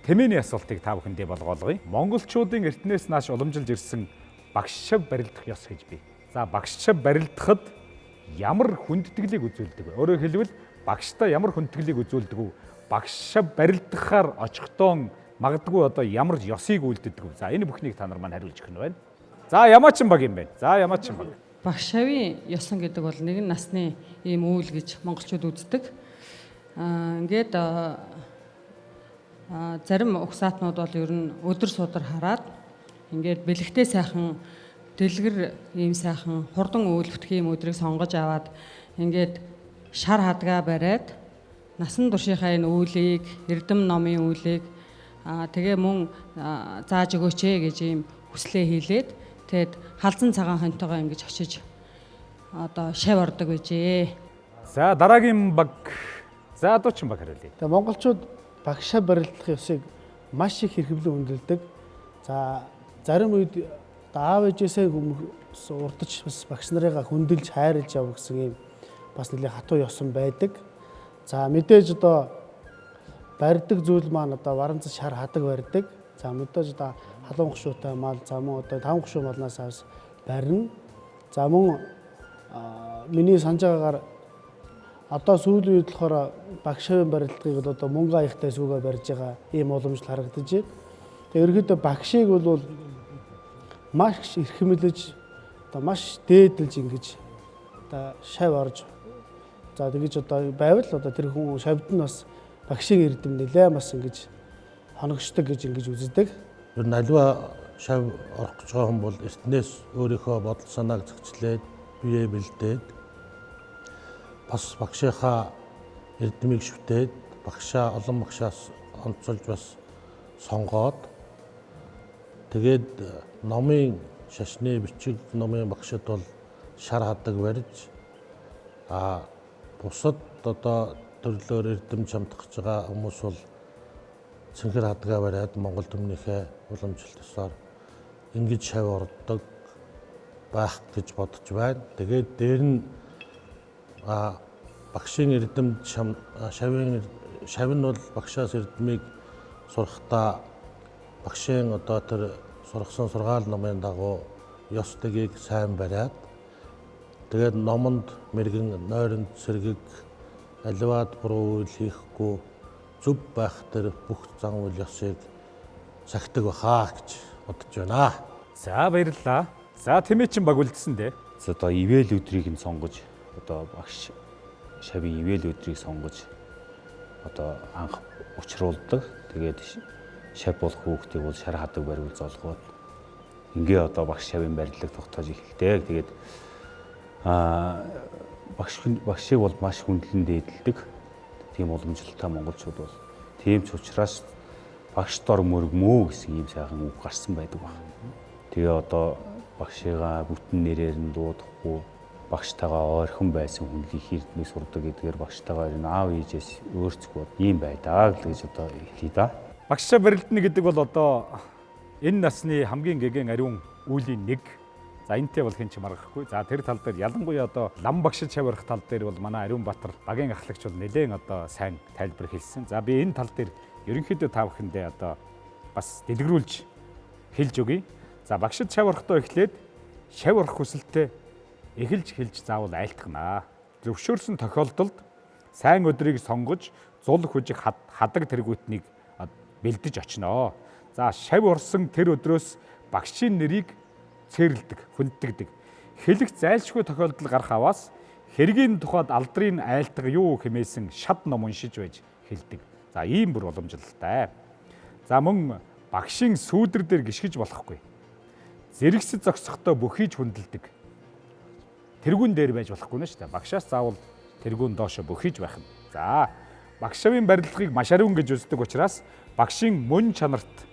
тэмээний асуултыг та бүхэндээ болгоолгоё. Монголчуудын эртнээс нааш уламжилж ирсэн багш шав барилдах ёс гэж бий. За, багш шав барилдахад ямар хүндэтгэлийг үзүүлдэг вэ? Өөрөөр хэлбэл, багштай ямар хүндэтгэлийг үзүүлдэг вэ? Багш шав барилдахаар очихдоо магадгүй одоо ямар ёсыг үйлддэг вэ? За, энэ бүхнийг та нар маань хариулж өгөх нь байна. За, Ямаачин баг юм байна. За, Ямаачин баг. Багш шавын ёсон гэдэг бол нэгэн насны ийм үйл гэж монголчууд үздэг. Ингээд зарим угсаатнууд бол ер нь өдөр судар хараад, ингээд бэлэгтэй сайхан дэлгэр ийм сайхан хурдан үйл бүтэх ийм өдрийг сонгож аваад, ингээд шар хадгаа бариад, насан туршийнхаа энэ үйлийг, эрдэм номын үйлийг тэгээ мөн зааж өгөөч ээ гэж ийм хүслээ хийлээд, тэгээд халзан цагаан хоньтойгоо ингэж очиж одоо шав ордог байжээ. За, дараагийн баг. За, Дуучин баг хариулъя. Тэгээ монголчууд багшаа барилдах ёсыг маш их эрхэмлэн хүндэлдэг. За, зарим үед одоо аав ээжээсээ хүмүүс урдч бас багш нарыгаа хүндэлж, хайрлж явах гэсэн ийм бас нэлээд хатуу ёсон байдаг. За, мэдээж одоо барьдаг зүйл маань одоо варанц шар хадаг барьдаг. За, мэдээж одоо халуун гушуутай мал, за мөн одоо таван гушуу малнаас авс барина. За, мөн миний санаж байгаагаар одоо сүүлийн үед болохоор багш шавын барилдахыг бол одоо мөнгө аягтай сүүгээ барьж байгаа ийм уламжлал харагдаж байна. Тэгээ ерөнхийдөө багшийг бол маш эрхэмлэж, одоо маш дээдэлж ингэж одоо шав орж, за тэгэж одоо байвал одоо тэр хүн шавд нь бас багшийн эрдэм нэлээ бас ингэж хоногшдог гэж ингэж үздэг. Ер нь аливаа шав орох гэж байгаа хүн бол эртнээс өөрийнхөө бодол санааг зэгцлээд, биеэ бэлдээд, бас багшийнхаа эрдмийг шүтээд, багшаа олон багшаас онцолж бас сонгоод, тэгээд номын шашны бичиг номын багшид бол шар хадаг барьж, бусад одоо төрлөөр эрдэм чамдах гэж байгаа хүмүүс бол цэнхэр хадгаа бариад Монгол түмнийхээ уламжлалт ёсоор ингэж шав ордог байх гэж бодож байна. Тэгээд дээр нь багшийн эрдэм шавын шав нь бол багшаас эрдмийг сурахтаа багшийн одоо тэр сургасан сургаал номын дагуу ёс дэгийг сайн бариад, тэгээд номонд мэрэгэн нойронд сэргэг, аливаад буруу үйл хийхгүй зөв байх тэр бүх зан үйл ёсыг сахидаг бахаа гэж бодож байна. За, баярлалаа. За, Тэмээчин баг үлдсэн дээ. За, одоо ивэл өдрийг нь сонгож, одоо багш шавын ивэл өдрийг сонгож одоо анх учруулдаг. Тэгээд шав болох хүүхдийг бол шар хадаг бариул золгоод ингээ одоо багш шавын барилга тогтоож эхэлдэг. Тэгээд багшийг бол маш хүндлэн дээдэлдэг. Тийм уламжлалтай монголчууд бол тийм ч учраас багш дор мөргмөө гэсэн ийм сайхан үг гарсан байдаг баг. Тэгээ одоо багшигаа бүтэн нэрээр нь дуудахгүй, багштайгаа ойрхон байсан хүн л их эрдмийг сурдаг гэдгээр багштайгаа ер нь аав ээжээс өөрцгүй ийм байдаа л гэж одоо хэлье да. Багшаа барилдана гэдэг бол одоо энэ насны хамгийн гэгэн ариун үйлийн нэг. За, энтэй бол хэн ч маргахгүй. За, тэр тал дээр ялангуяа одоо лам багшид шаврах тал дээр бол манай Ариун Баатар багийн ахлагч бол нэлээд одоо сайн тайлбар хэлсэн. За, би энэ тал дээр ерөнхийдөө та бүхэндээ одоо бас дэлгэрүүлж хэлж өгье. За, багшид шаврахтаа эхлээд шаврах хүсэлтэд эхэлж хэлж заавал айлтгана. Зөвшөөрсөн тохиолдолд сайн өдрийг сонгож зул хүжих хадаг тэргүүтнийг бэлдэж очино. За, шав орсон тэр өдрөөс багшийн нэрийг цээрлдэг, хүнддэгдэг. Хэлэх зайлшгүй тохиолдол гарах аваас хэргийн тухайд алдрын айлтга юу хэмээсэн шат ном уншиж байж хэлдэг. За, ийм бүр уламжлалтай. За, мөн багшийн сүүдэр дээр гიშгэж болохгүй. Зэрэгсэд зогсохдоо бүхийж хүндэлдэг. Тэргүүн дээр байж болохгүй нэ шүү дээ. Багшаас заавал тэргүүн доошо бөхийж байх нь. За, Багш шавын барилгыг маш ариун гэж үздэг учраас багшийн мөн чанарт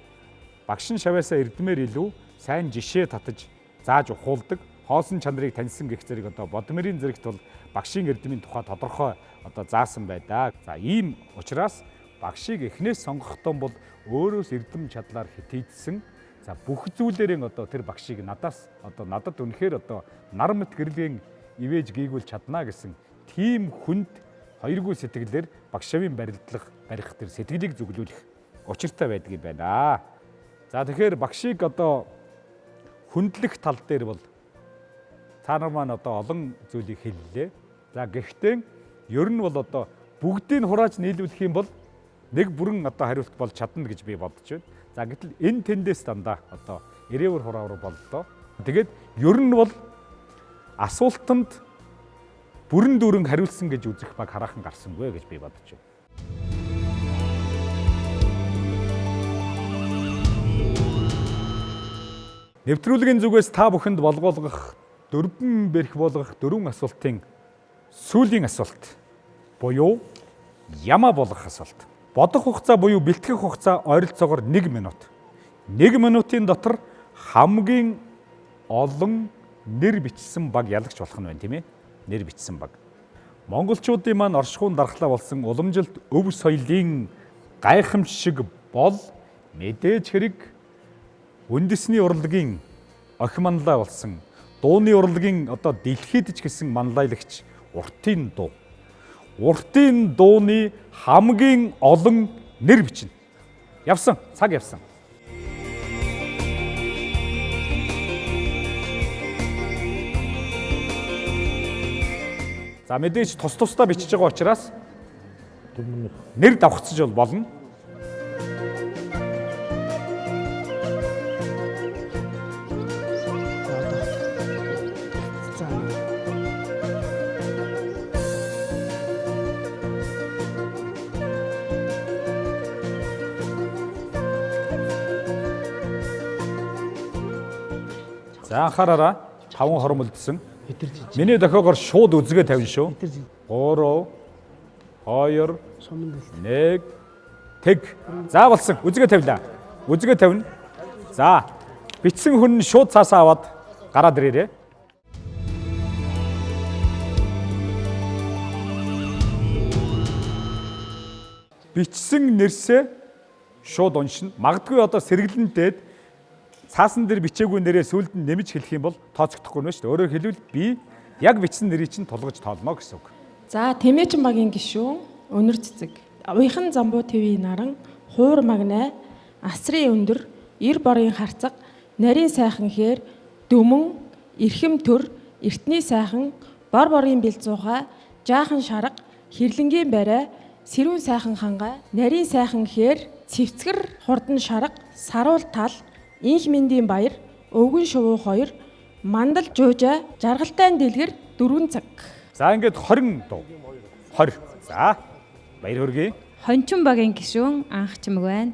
багшин шаваасаа эрдмээр илүү сайн жишээ татаж зааж ухуулдаг хоосон чанарыг таньсан гэх зэрэг одоо Бодмөрийн зэрэгт бол багшийн эрдмийн тухай тодорхой одоо заасан байдаа. За ийм учраас багшийг эхнээс сонгохдоо бол өөрөөс эрдэм чадлаар хитийдсэн. За бүх зүйлээрээ одоо тэр багшийг надаас одоо надад үнэхээр одоо нар мэт гэрлэгийн ивэж гийгүүл чадна гэсэн тийм хүнд хоёргүй сэтгэлээр багш шавын барилдлага барих тэр сэтгэлийг зүглүүлэх учиртай байдаг юм байна. За тэгэхээр багшийг одоо хүндлэх тал дээр бол та нар маань одоо олон зүйлийг хэллээ. За гэхдээ ер нь бол одоо бүгдийг хурааж нийлүүлэх юм бол нэг бүрэн одоо хариулт болж чадна гэж би бодож байна. За гэтэл энэ тэндээс дандаа одоо эрээвэр хураавар боллоо. Тэгээд ер нь бол асуултанд бүрэн дүүрэн хариулсан гэж үзэх баг хараахан гарсангүй гэж би бодож байна. Нэвтрүүлгийн зүгээс та бүхэнд болгоолгох дөрвөн бэрх болгох дөрвөн асуултын сүүлийн асуулт буюу ямаа болгох асуулт. Бодох хугацаа буюу бэлтгэх хугацаа ойролцоогоор 1 минут. 1 минутын дотор хамгийн олон нэр бичсэн баг ялагч болох нь байна, тийм ээ? Нэр бичсэн баг. Монголчуудын маань оршихуун дархлаа болсон уламжилт өв соёлын гайхамшиг бол мэдээж хэрэг үндэсний урлагийн охин манлай болсон дууны урлагийн одоо дэлхийд ч гэсэн манлайлагч уртын дуу. Уртын дууны хамгийн олон нэр бичнэ. Явсан, цаг явсан. За мэдээж тус тусдаа бичиж байгаа учраас нэр давхцаж бол болно. За анхаараарай. 5 хормолдсон. Миний дохиогоор шууд үзгээ тавина шүү. 3 2 1 тэг. За болсон. Үзгээ тавилаа. Үзгээ тавина. За бичсэн хүн нь шууд цаасаа аваад гараад ирээрээ. Бичсэн нэрсээ шууд уншина. Магадгүй одоо сэргэлэнтэй цаасан дээр бичээгүй нэрээ сүүлд нь нэмж хэлэх юм бол тооцогдохгүй нэ шүү дээ. Өөрөөр хэлбэл би яг бичсэн нэрийг чинь тулгаж тоолно гэсэн үг. За Тэмээчин багийн гишүүн Өнөр цэцэг, Уяхан Замбуу ТV наран, Хуур магнай, Асрын өндөр, Эр борын харцаг, Нарийн сайхан хээр, Дөмөн, Эрхэм төр, Эртний сайхан, Бор борын бэлзуухай, Жаахан шарга, Хэрлэнгийн барай, Сэрүүн сайхан хангай, Нарийн сайхан хээр, Цэвцгэр хурдан шарга, Саруул тал, Инх мэндийн баяр, Өвгөн шувуу хоёр, Мандал жуужаа, Жаргалтай дэлгэр, 4 цаг. За ингээд 20 дуу. 20. За баяр хүргэе. Хончин багийн гишүүн Анх чимэг байна.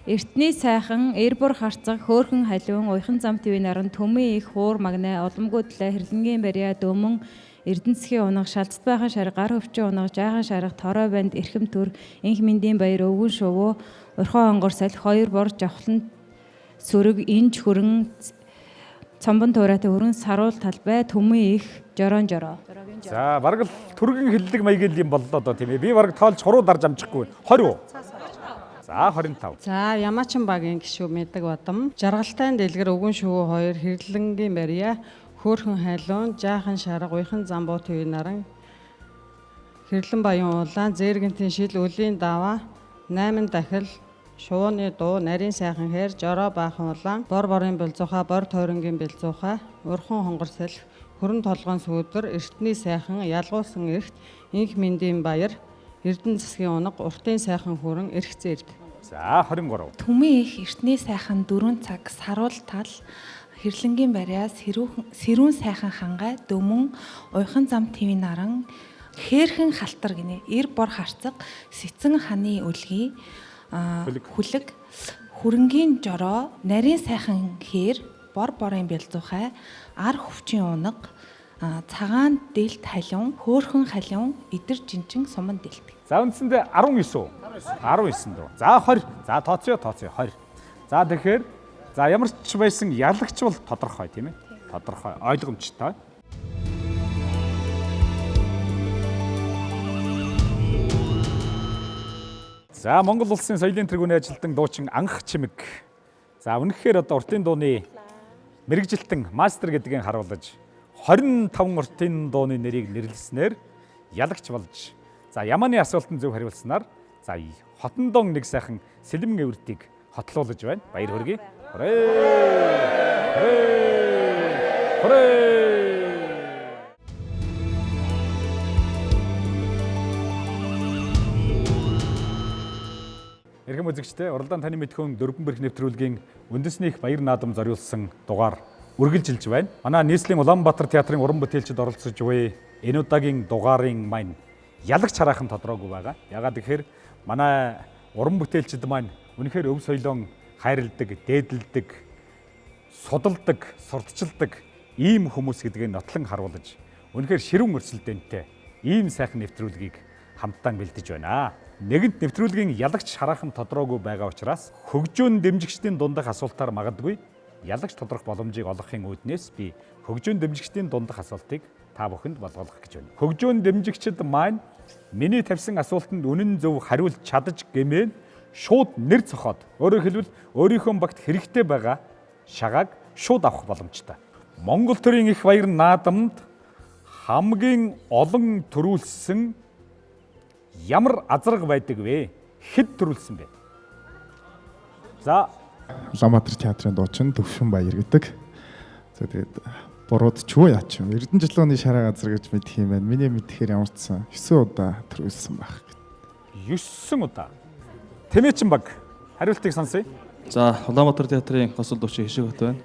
Эртний сайхан, эр бур харцаг, хөөхөн халиун, уяхан зам твийн наран, төмөн их, хуур магнай, уламгүй төлөө, хэрлэнгийн барья, дөмөн, Эрдэнэсхийн унаг, шалцт байхан шарга, гар хөвчийн унаг, жаахан шарга, торой банд, эрхэм төр, инх мэндийн баяр, өвгөн шувуу, орхон онгор салхи, хоёр бор, жавхлан сөрөг, инж хөрөн, цомбон туурайтай өрөн саруул талбай, төмөн их, жорон жороо. За бараг л түргэн хиллэг маягийн юм боллоо доо тийм ээ. Би бараг тоолж хуруу дарж амжихгүй. 20 уу? За 25. За Ямаачин багийн гишүү Мэдэг Бадам, Жаргалтай дэлгэр өвгөн шувуу хоёр, Хэрлэнгийн барья, Хөөхөн хайлуун, Жаахан шарга, Уяхан замбуу төвийн наран, Хэрлэн баян улаан, Зээргэнтийн шил, Өлийн даваа, 8 дахил, Шувууны дуу, Нарийн сайхан хээр, Жороо баахан улаан, Бор борын булзуухай, Бор тойронгийн бэлзуухай, Урхан хонгор салхи, Хөрөн толгойн сүүдэр, Эртний сайхан, Ялгуусан эрхт, Инх мэндийн баяр, Эрдэнэ засгийн унаг, Уртын сайхан хүрэн, Эрх зээрд. За 23. Түмэн их эртний сайхан 4 цаг саруул тал хэрлэнгийн барьяа сэрүүн сайхан хангай дөмөн уяхан зам твийн наран хээрхэн халтар гинэ эр бор харцаг сэцэн ханы өлгий хүлэг хөрөнгийн жороо нарийн сайхан хээр бор борын бэлзуухай ар хөвчийн унаг Цагаан дэлт халиун, хөөхөн халиун, идэр жинчин суман дэлт. За үндсэндээ 19 үү? 19 дөө. За 20. За тооцъё 20. За тэгэхээр за ямар ч байсан ялагч бол тодорхой тийм ээ? Тодорхой, ойлгомжтой. За Монгол улсын соёлын тэргүүний ажилтан дуучин Анх Чимэг. За үнэхээр одоо уртын дууны мэргэжилтэн мастер гэдгийг харуулж 25 уртын дууны нэрийг нэрлэснээр ялагч болж за Ямааны асуултанд зөв хариулснаар за Хотондон нэг сайхан сэлэм эвэртийг хотлуулж байна. Баяр хүргэе. Хүрээ! Хүрээ! Хүрээ! Эрхэм үзэгчдээ, уралдаан таны мэдхүйн дөрвөн бэрх нэвтрүүлгийн үндэсний их баяр наадам зориулсан дугаар үргэлжилж байна. Манай нийслэлийн Улаанбаатар театрын уран бүтээлчид оролцож буй энэ удаагийн дугаарын маань ялагч хараахан тодроогүй байгаа. Ягаад гэхээр манай уран бүтээлчид маань үнэхээр өв соёлон хайрладаг, дээдэлдэг, судалдаг, сурталчилдаг ийм хүмүүс гэдгийг нотлон харуулж үнэхээр ширүүн өрсөлдөөнтэй ийм сайхан нэвтрүүлгийг хамтдаа бэлдэж байна. Нэгэнт нэвтрүүлгийн ялагч хараахан тодроогүй байгаа учраас хөгжөөн дэмжигчдийн дундах асуултаар магадгүй ялагч тодрох боломжийг олгохын үүднээс би хөгжөөн дэмжигчдийн дундах асуултыг та бүхэнд болгоолох гэж байна. Хөгжөөн дэмжигчид маань миний тавьсан асуултанд үнэн зөв хариулж чадаж гэмээн шууд нэр цохоод өөрөөр хэлбэл өөрийнхөө багт хэрэгтэй байгаа шагааг шууд авах боломжтой. Монгол төрийн их баяр наадамд хамгийн олон төрүүлсэн ямар азарга байдаг вэ? Хэд төрүүлсэн бэ? За Улаанбаатар театрын дуучин Төвшин Баяр гэдэг. За тэгээд бурууд ч юу яач юм. Эрдэнэ жилөөний шараа газар гэж мэдх юм байна. Миний мэдхээр ямар ч сан 9 удаа төрүүлсэн байх. 9 удаа. Тэмээчин баг хариултыг сонсъё. За Улаанбаатар театрын госол дуучин Хишиг хот байна.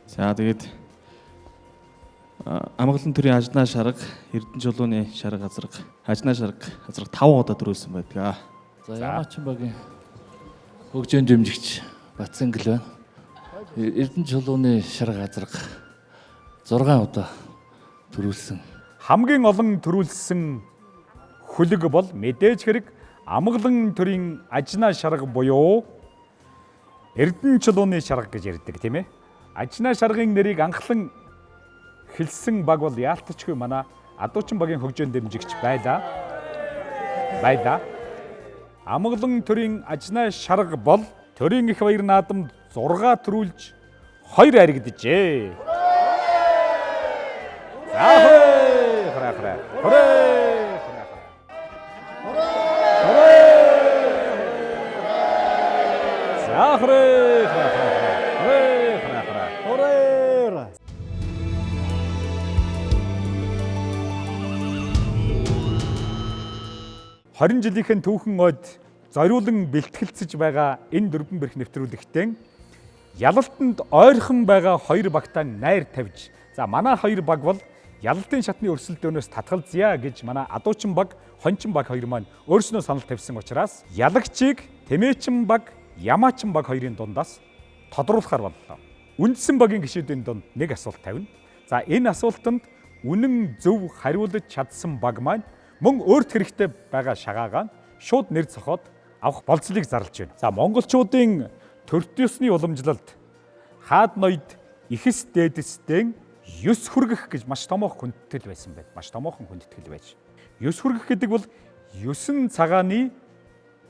За тэгээд Амгалан төрийн ажнаа шарга, Эрдэнэ чулууны шарга азарга, ажнаа шарга азарга 5 удаа төрүүлсэн байдаг. За Ямаачин багийн хөгжөөн дэмжигч Батсангэл байна. Эрдэнэ чулууны шарга азарга 6 удаа төрүүлсэн. Хамгийн олон төрүүлсэн хөлөг бол мэдээж хэрэг Амгалан төрийн ажнаа шарга буюу Эрдэнэ чулууны шарга гэж ярьдаг тийм ээ. Ажнаа шаргын нэрийг анхлан хэлсэн баг бол яалтчгүй манай Адуучин багийн хөгжөөн дэмжигч байлаа. Амгалан төрийн ажнаа шарга бол төрийн их баяр наадамд 6 төрүүлж 2 харигджээ. За хүрээ хүрээ хүрээ. Хүрээ. За хүрээ хүрээ хүрээ хүрээ хүрээ. 20 жилийнхэн түүхэн ойд зориулан бэлтгэлцэж байгаа энэ дөрвөн бэрх нэвтрүүлэгтэн ялалтанд ойрхон байгаа хоёр багтаа найр тавьж за манай хоёр баг бол ялалтын шатны өрсөлдөөнөөс татгалзъя гэж манай Адуучин баг, Хончин баг хоёр маань өөрснөө санал тавьсан учраас ялагчийг Тэмээчин баг, Ямаачин баг хоёрын дундаас тодруулахар боллоо. Үндсэн багийн гишүүдийн дунд нэг асуулт тавина. За энэ асуултанд үнэн зөв хариулж чадсан баг маань мөн өөрт хэрэгтэй байгаа шагаагаа шууд нэр цохоод авах болцлыг зарлж байна. За монголчуудын төрт ёсны уламжлалт хаад ноёд ихэс дээдэсдэн ёс хүргэх гэж маш томоохон хүндэтгэл байсан байна. Маш томоохон хүндэтгэл байж. Ёс хүргэх гэдэг бол 9 цагааны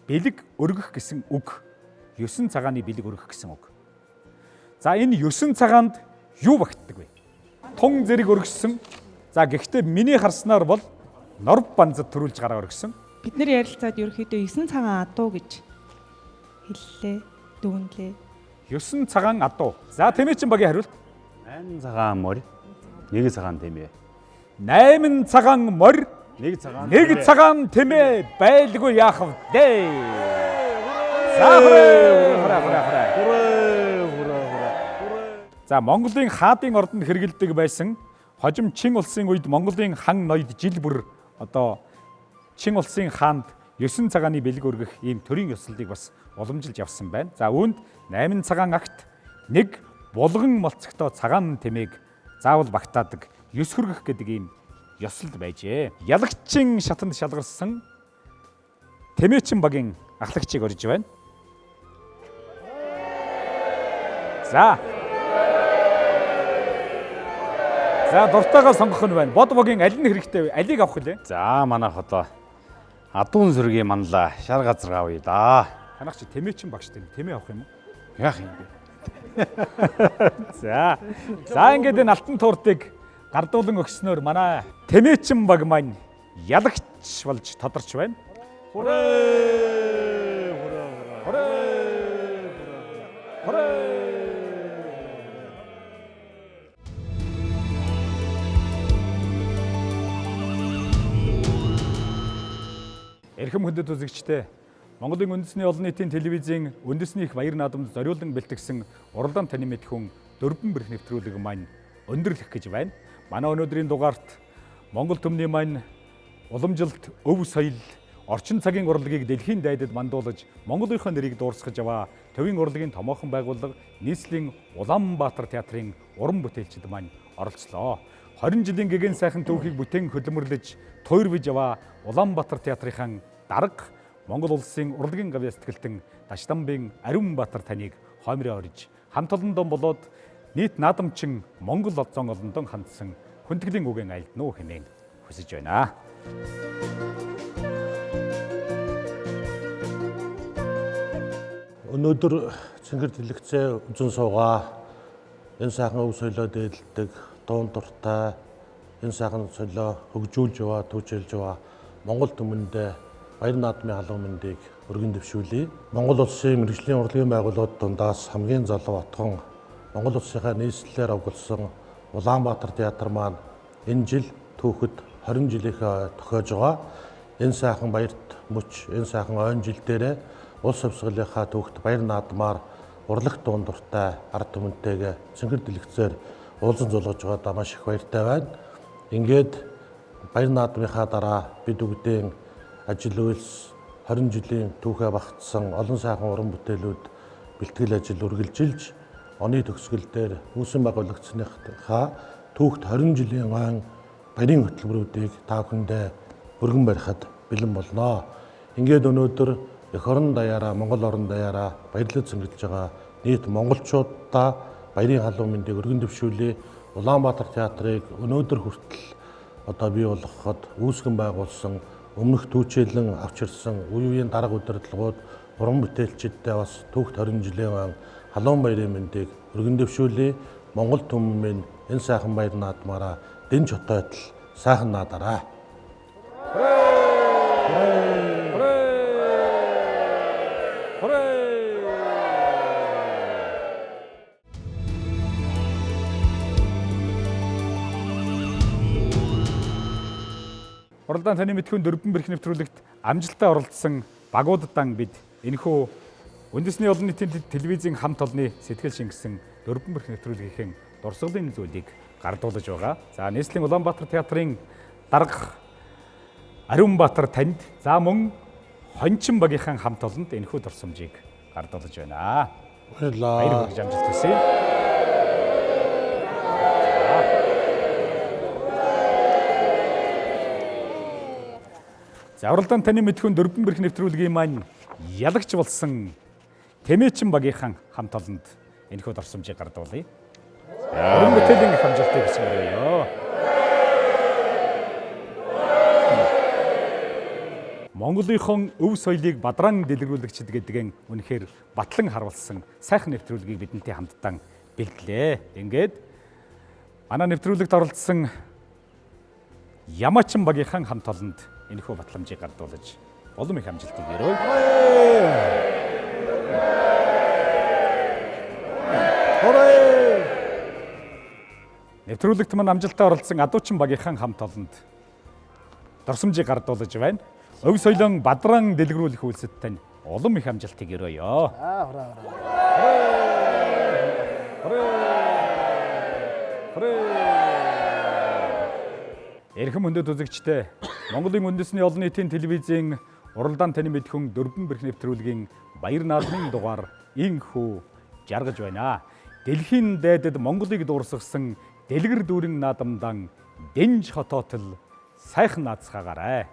бэлэг өргөх гэсэн үг. 9 цагааны бэлэг өргөх гэсэн үг. За энэ 9 цагаанд юу багтдаг вэ? Тун зэрэг өргөссөн. За гэхдээ миний харснаар бол норв банзад төрүүлж гараа өргөсөн. Бид нэр ярилцаад ерөөхдөө 9 цагаан адуу гэж хэллээ, дүгнлээ. 9 цагаан адуу. За Тэмээчин багийн хариулт 8 цагаан морь, 1 цагаан тэмээ. 8 цагаан морь, 1 цагаан 1 цагаан тэмээ байлгүй яах вэ? За хүрээ хүрээ хүрээ. Хүрээ хүрээ. За Монголын хаадын ордонд хэрэгэлдэг байсан хожим Чин улсын үед Монголын хан ноёд жил бүр одоо Чин улсын хаанд 9 цагааны бэлэг өргөх ийм төрийн ёслолыг бас уламжилж явсан байна. За үүнд 8 цагаан агт нэг булган молцогтой цагаан тэмээг заавал багтаадаг. ёс хөргөх гэдэг ийм ёслол байжээ. Ялагчийн шатанд шалгарсан Тэмээчин багийн ахлагчийг орж байна. За. За, дуртайгаа сонгох нь байна. Бод багийн аль нь хэрэгтэй вэ? Алийг авах вэ? За, манайх одоо адуун сүргийн манлаа шар газар авъя да. Танах чи тэмээчин багш тийм тэмээ авах юм уу? Яах юм бэ? За. За, ингээд энэ алтан тууртыг гардуулан өгснөөр манай тэмээчин баг маань ялагч болж тодорч байна. Хүрээ! Хүрээ! Хүрээ! Эрхэм хүндэт үзэгчдээ, Монголын үндэсний олон нийтийн телевизийн үндэсний их баяр наадамд зориулан бэлтгэсэн уралдаан таны мэдхүн дөрвөн бэрх нэвтрүүлэг маань өндөрлөх гэж байна. Манай өнөөдрийн дугаарт Монгол төмний маань уламжилт, өв соёл, орчин цагийн урлагийг дэлхийн дайдад мандуулж, Монголынхоо нэрийг дуурсгаж аваа төвийн урлагийн томоохон байгууллага нийслэлийн Улаанбаатар театрын уран бүтээлчид маань оролцлоо. 20 жилийн гэгэн сайхан түүхийг бүтээн хөдөлмөрлөж туйрвж яваа Улаанбаатар театрынхан дарга Монгол улсын урлагийн гавьяа сэтгэлтэн Дашдамбын Ариунбаатар таныг хоймрын орж хамт олондон болоод нийт наадамчин Монгол зон олондон хандсан хүндэтгэлийн үгэн айлдна уу хэмээн хүсэж байна. Өнөөдөр цэнгэр дэлгэцээ үзэн суугаа энэ сайхан өв соёлоо дээдэлдэг дуун дуртай энэ сайхан соёлоо хөгжүүлж яваа, түүчэлж яваа Монгол түмэндээ баяр наадмын халуун мэндийг өргөн дэвшүүлье. Монгол улсын мэргэжлийн урлагийн байгууллагууд дундаас хамгийн залуу отгон Монгол улсынхаа нийслэлээр овголсон Улаанбаатар театр маань энэ жил түүхэд 20 жилийнхээ тохиож байгаа. Энэ сайхан баярт мөч, энэ сайхан ойн жил дээрээ улс хувьсгалынхаа түүхт баяр наадмаар урлаг дуун дуртай ард түмэнтэйгээ цэнгэр дэлгэцээр уулзан зулгаж байгаадаа маш их баяртай байна. Ингээд баяр наадмынхаа дараа бид бүгдийн ажил үйлс 20 жилийн түүхээ багтсан олон сайхан уран бүтээлүүд бэлтгэл ажил үргэлжилж оны төгсгөл дээр үүсэн байгуулагчныхаа түүхт 20 жилийн ойн баярын хөтөлбөрүүдийг та бүхэндээ өргөн барихад бэлэн болно. Ингээд өнөөдөр эх орон даяараа Монгол орон даяараа баярлал цэнгэлж байгаа нийт монголчуудаа баярын халуун мэндийг өргөн дэвшүүлье. Улаанбаатар театрыг өнөөдөр хүртэл одоо бий болгоход үүсгэн байгуулсан өмнөх түүчээлэн авч ирсэн үе үеийн дарга удирдлагууд уран бүтээлчидтэй бас түүхт 20 жилийн ойн халуун баярын мэндийг өргөн дэвшүүлье. Монгол түмэн минь энэ сайхан баяр наадмаараа дэн чотойтл сайхан наадаарай. Уралдаан таны мэдхүйн дөрвөн бэрх нэвтрүүлэгт амжилттай оролцсон багууддан бид энэхүү үндэсний олон нийтийн телевизийн хамт олонны сэтгэл шингэсэн дөрвөн бэрх нэвтрүүлгийнхэн дурсгалын зүйлийг гардуулж байгаа. За, нийслэлийн Улаанбаатар театрын дарга Ариунбаатар танд, за мөн Хончин багийнхан хамт олонд энэхүү дурсамжийг гардуулж байна. Баярлалаа. Баяр хүргэж амжилт хүсье. За, уралдаан таны мэдхүйн дөрвөн бэрх нэвтрүүлгийн маань ялагч болсон Тэмээчин багийнхан хамт олонд энэхүү дурсамжийг гардуулъя. Уран бүтээлийн их амжилтыг хүсэн мөрөөе. Монголынхон өв соёлыг бадран дэлгэрүүлэгчд гэдгэн үнэхээр батлан харуулсан сайхан нэвтрүүлгийг бидэнтэй хамтдаа бэлтлээ. Ингээд манай нэвтрүүлэгт оролцсон Ямаачин багийнхан хамт олонд энэхүү батламжийг гардуулж улам их амжилтыг өрөөе. Нэвтрүүлэгт мань амжилттай оролцсон Адуучин багийнхан хамт олонд дурсамжийг гардуулж байна. Өв соёлон бадран дэлгэрүүлэх үйлсэд тань улам их амжилтыг өрөөе. Аа, хураа хураа. Эрхэм хүндэт үзэгчдээ, Монголын үндэсний олон нийтийн телевизийн уралдаан таны мэдхүн дөрвөн бэрх нэвтрүүлгийн баяр наадмын дугаар инхүү жаргаж байна. Дэлхийн дайдад Монголыг дуурсгасан дэлгэр дүүрэн наадамдан Дэнж хотоотл сайхан наацгаагаарай.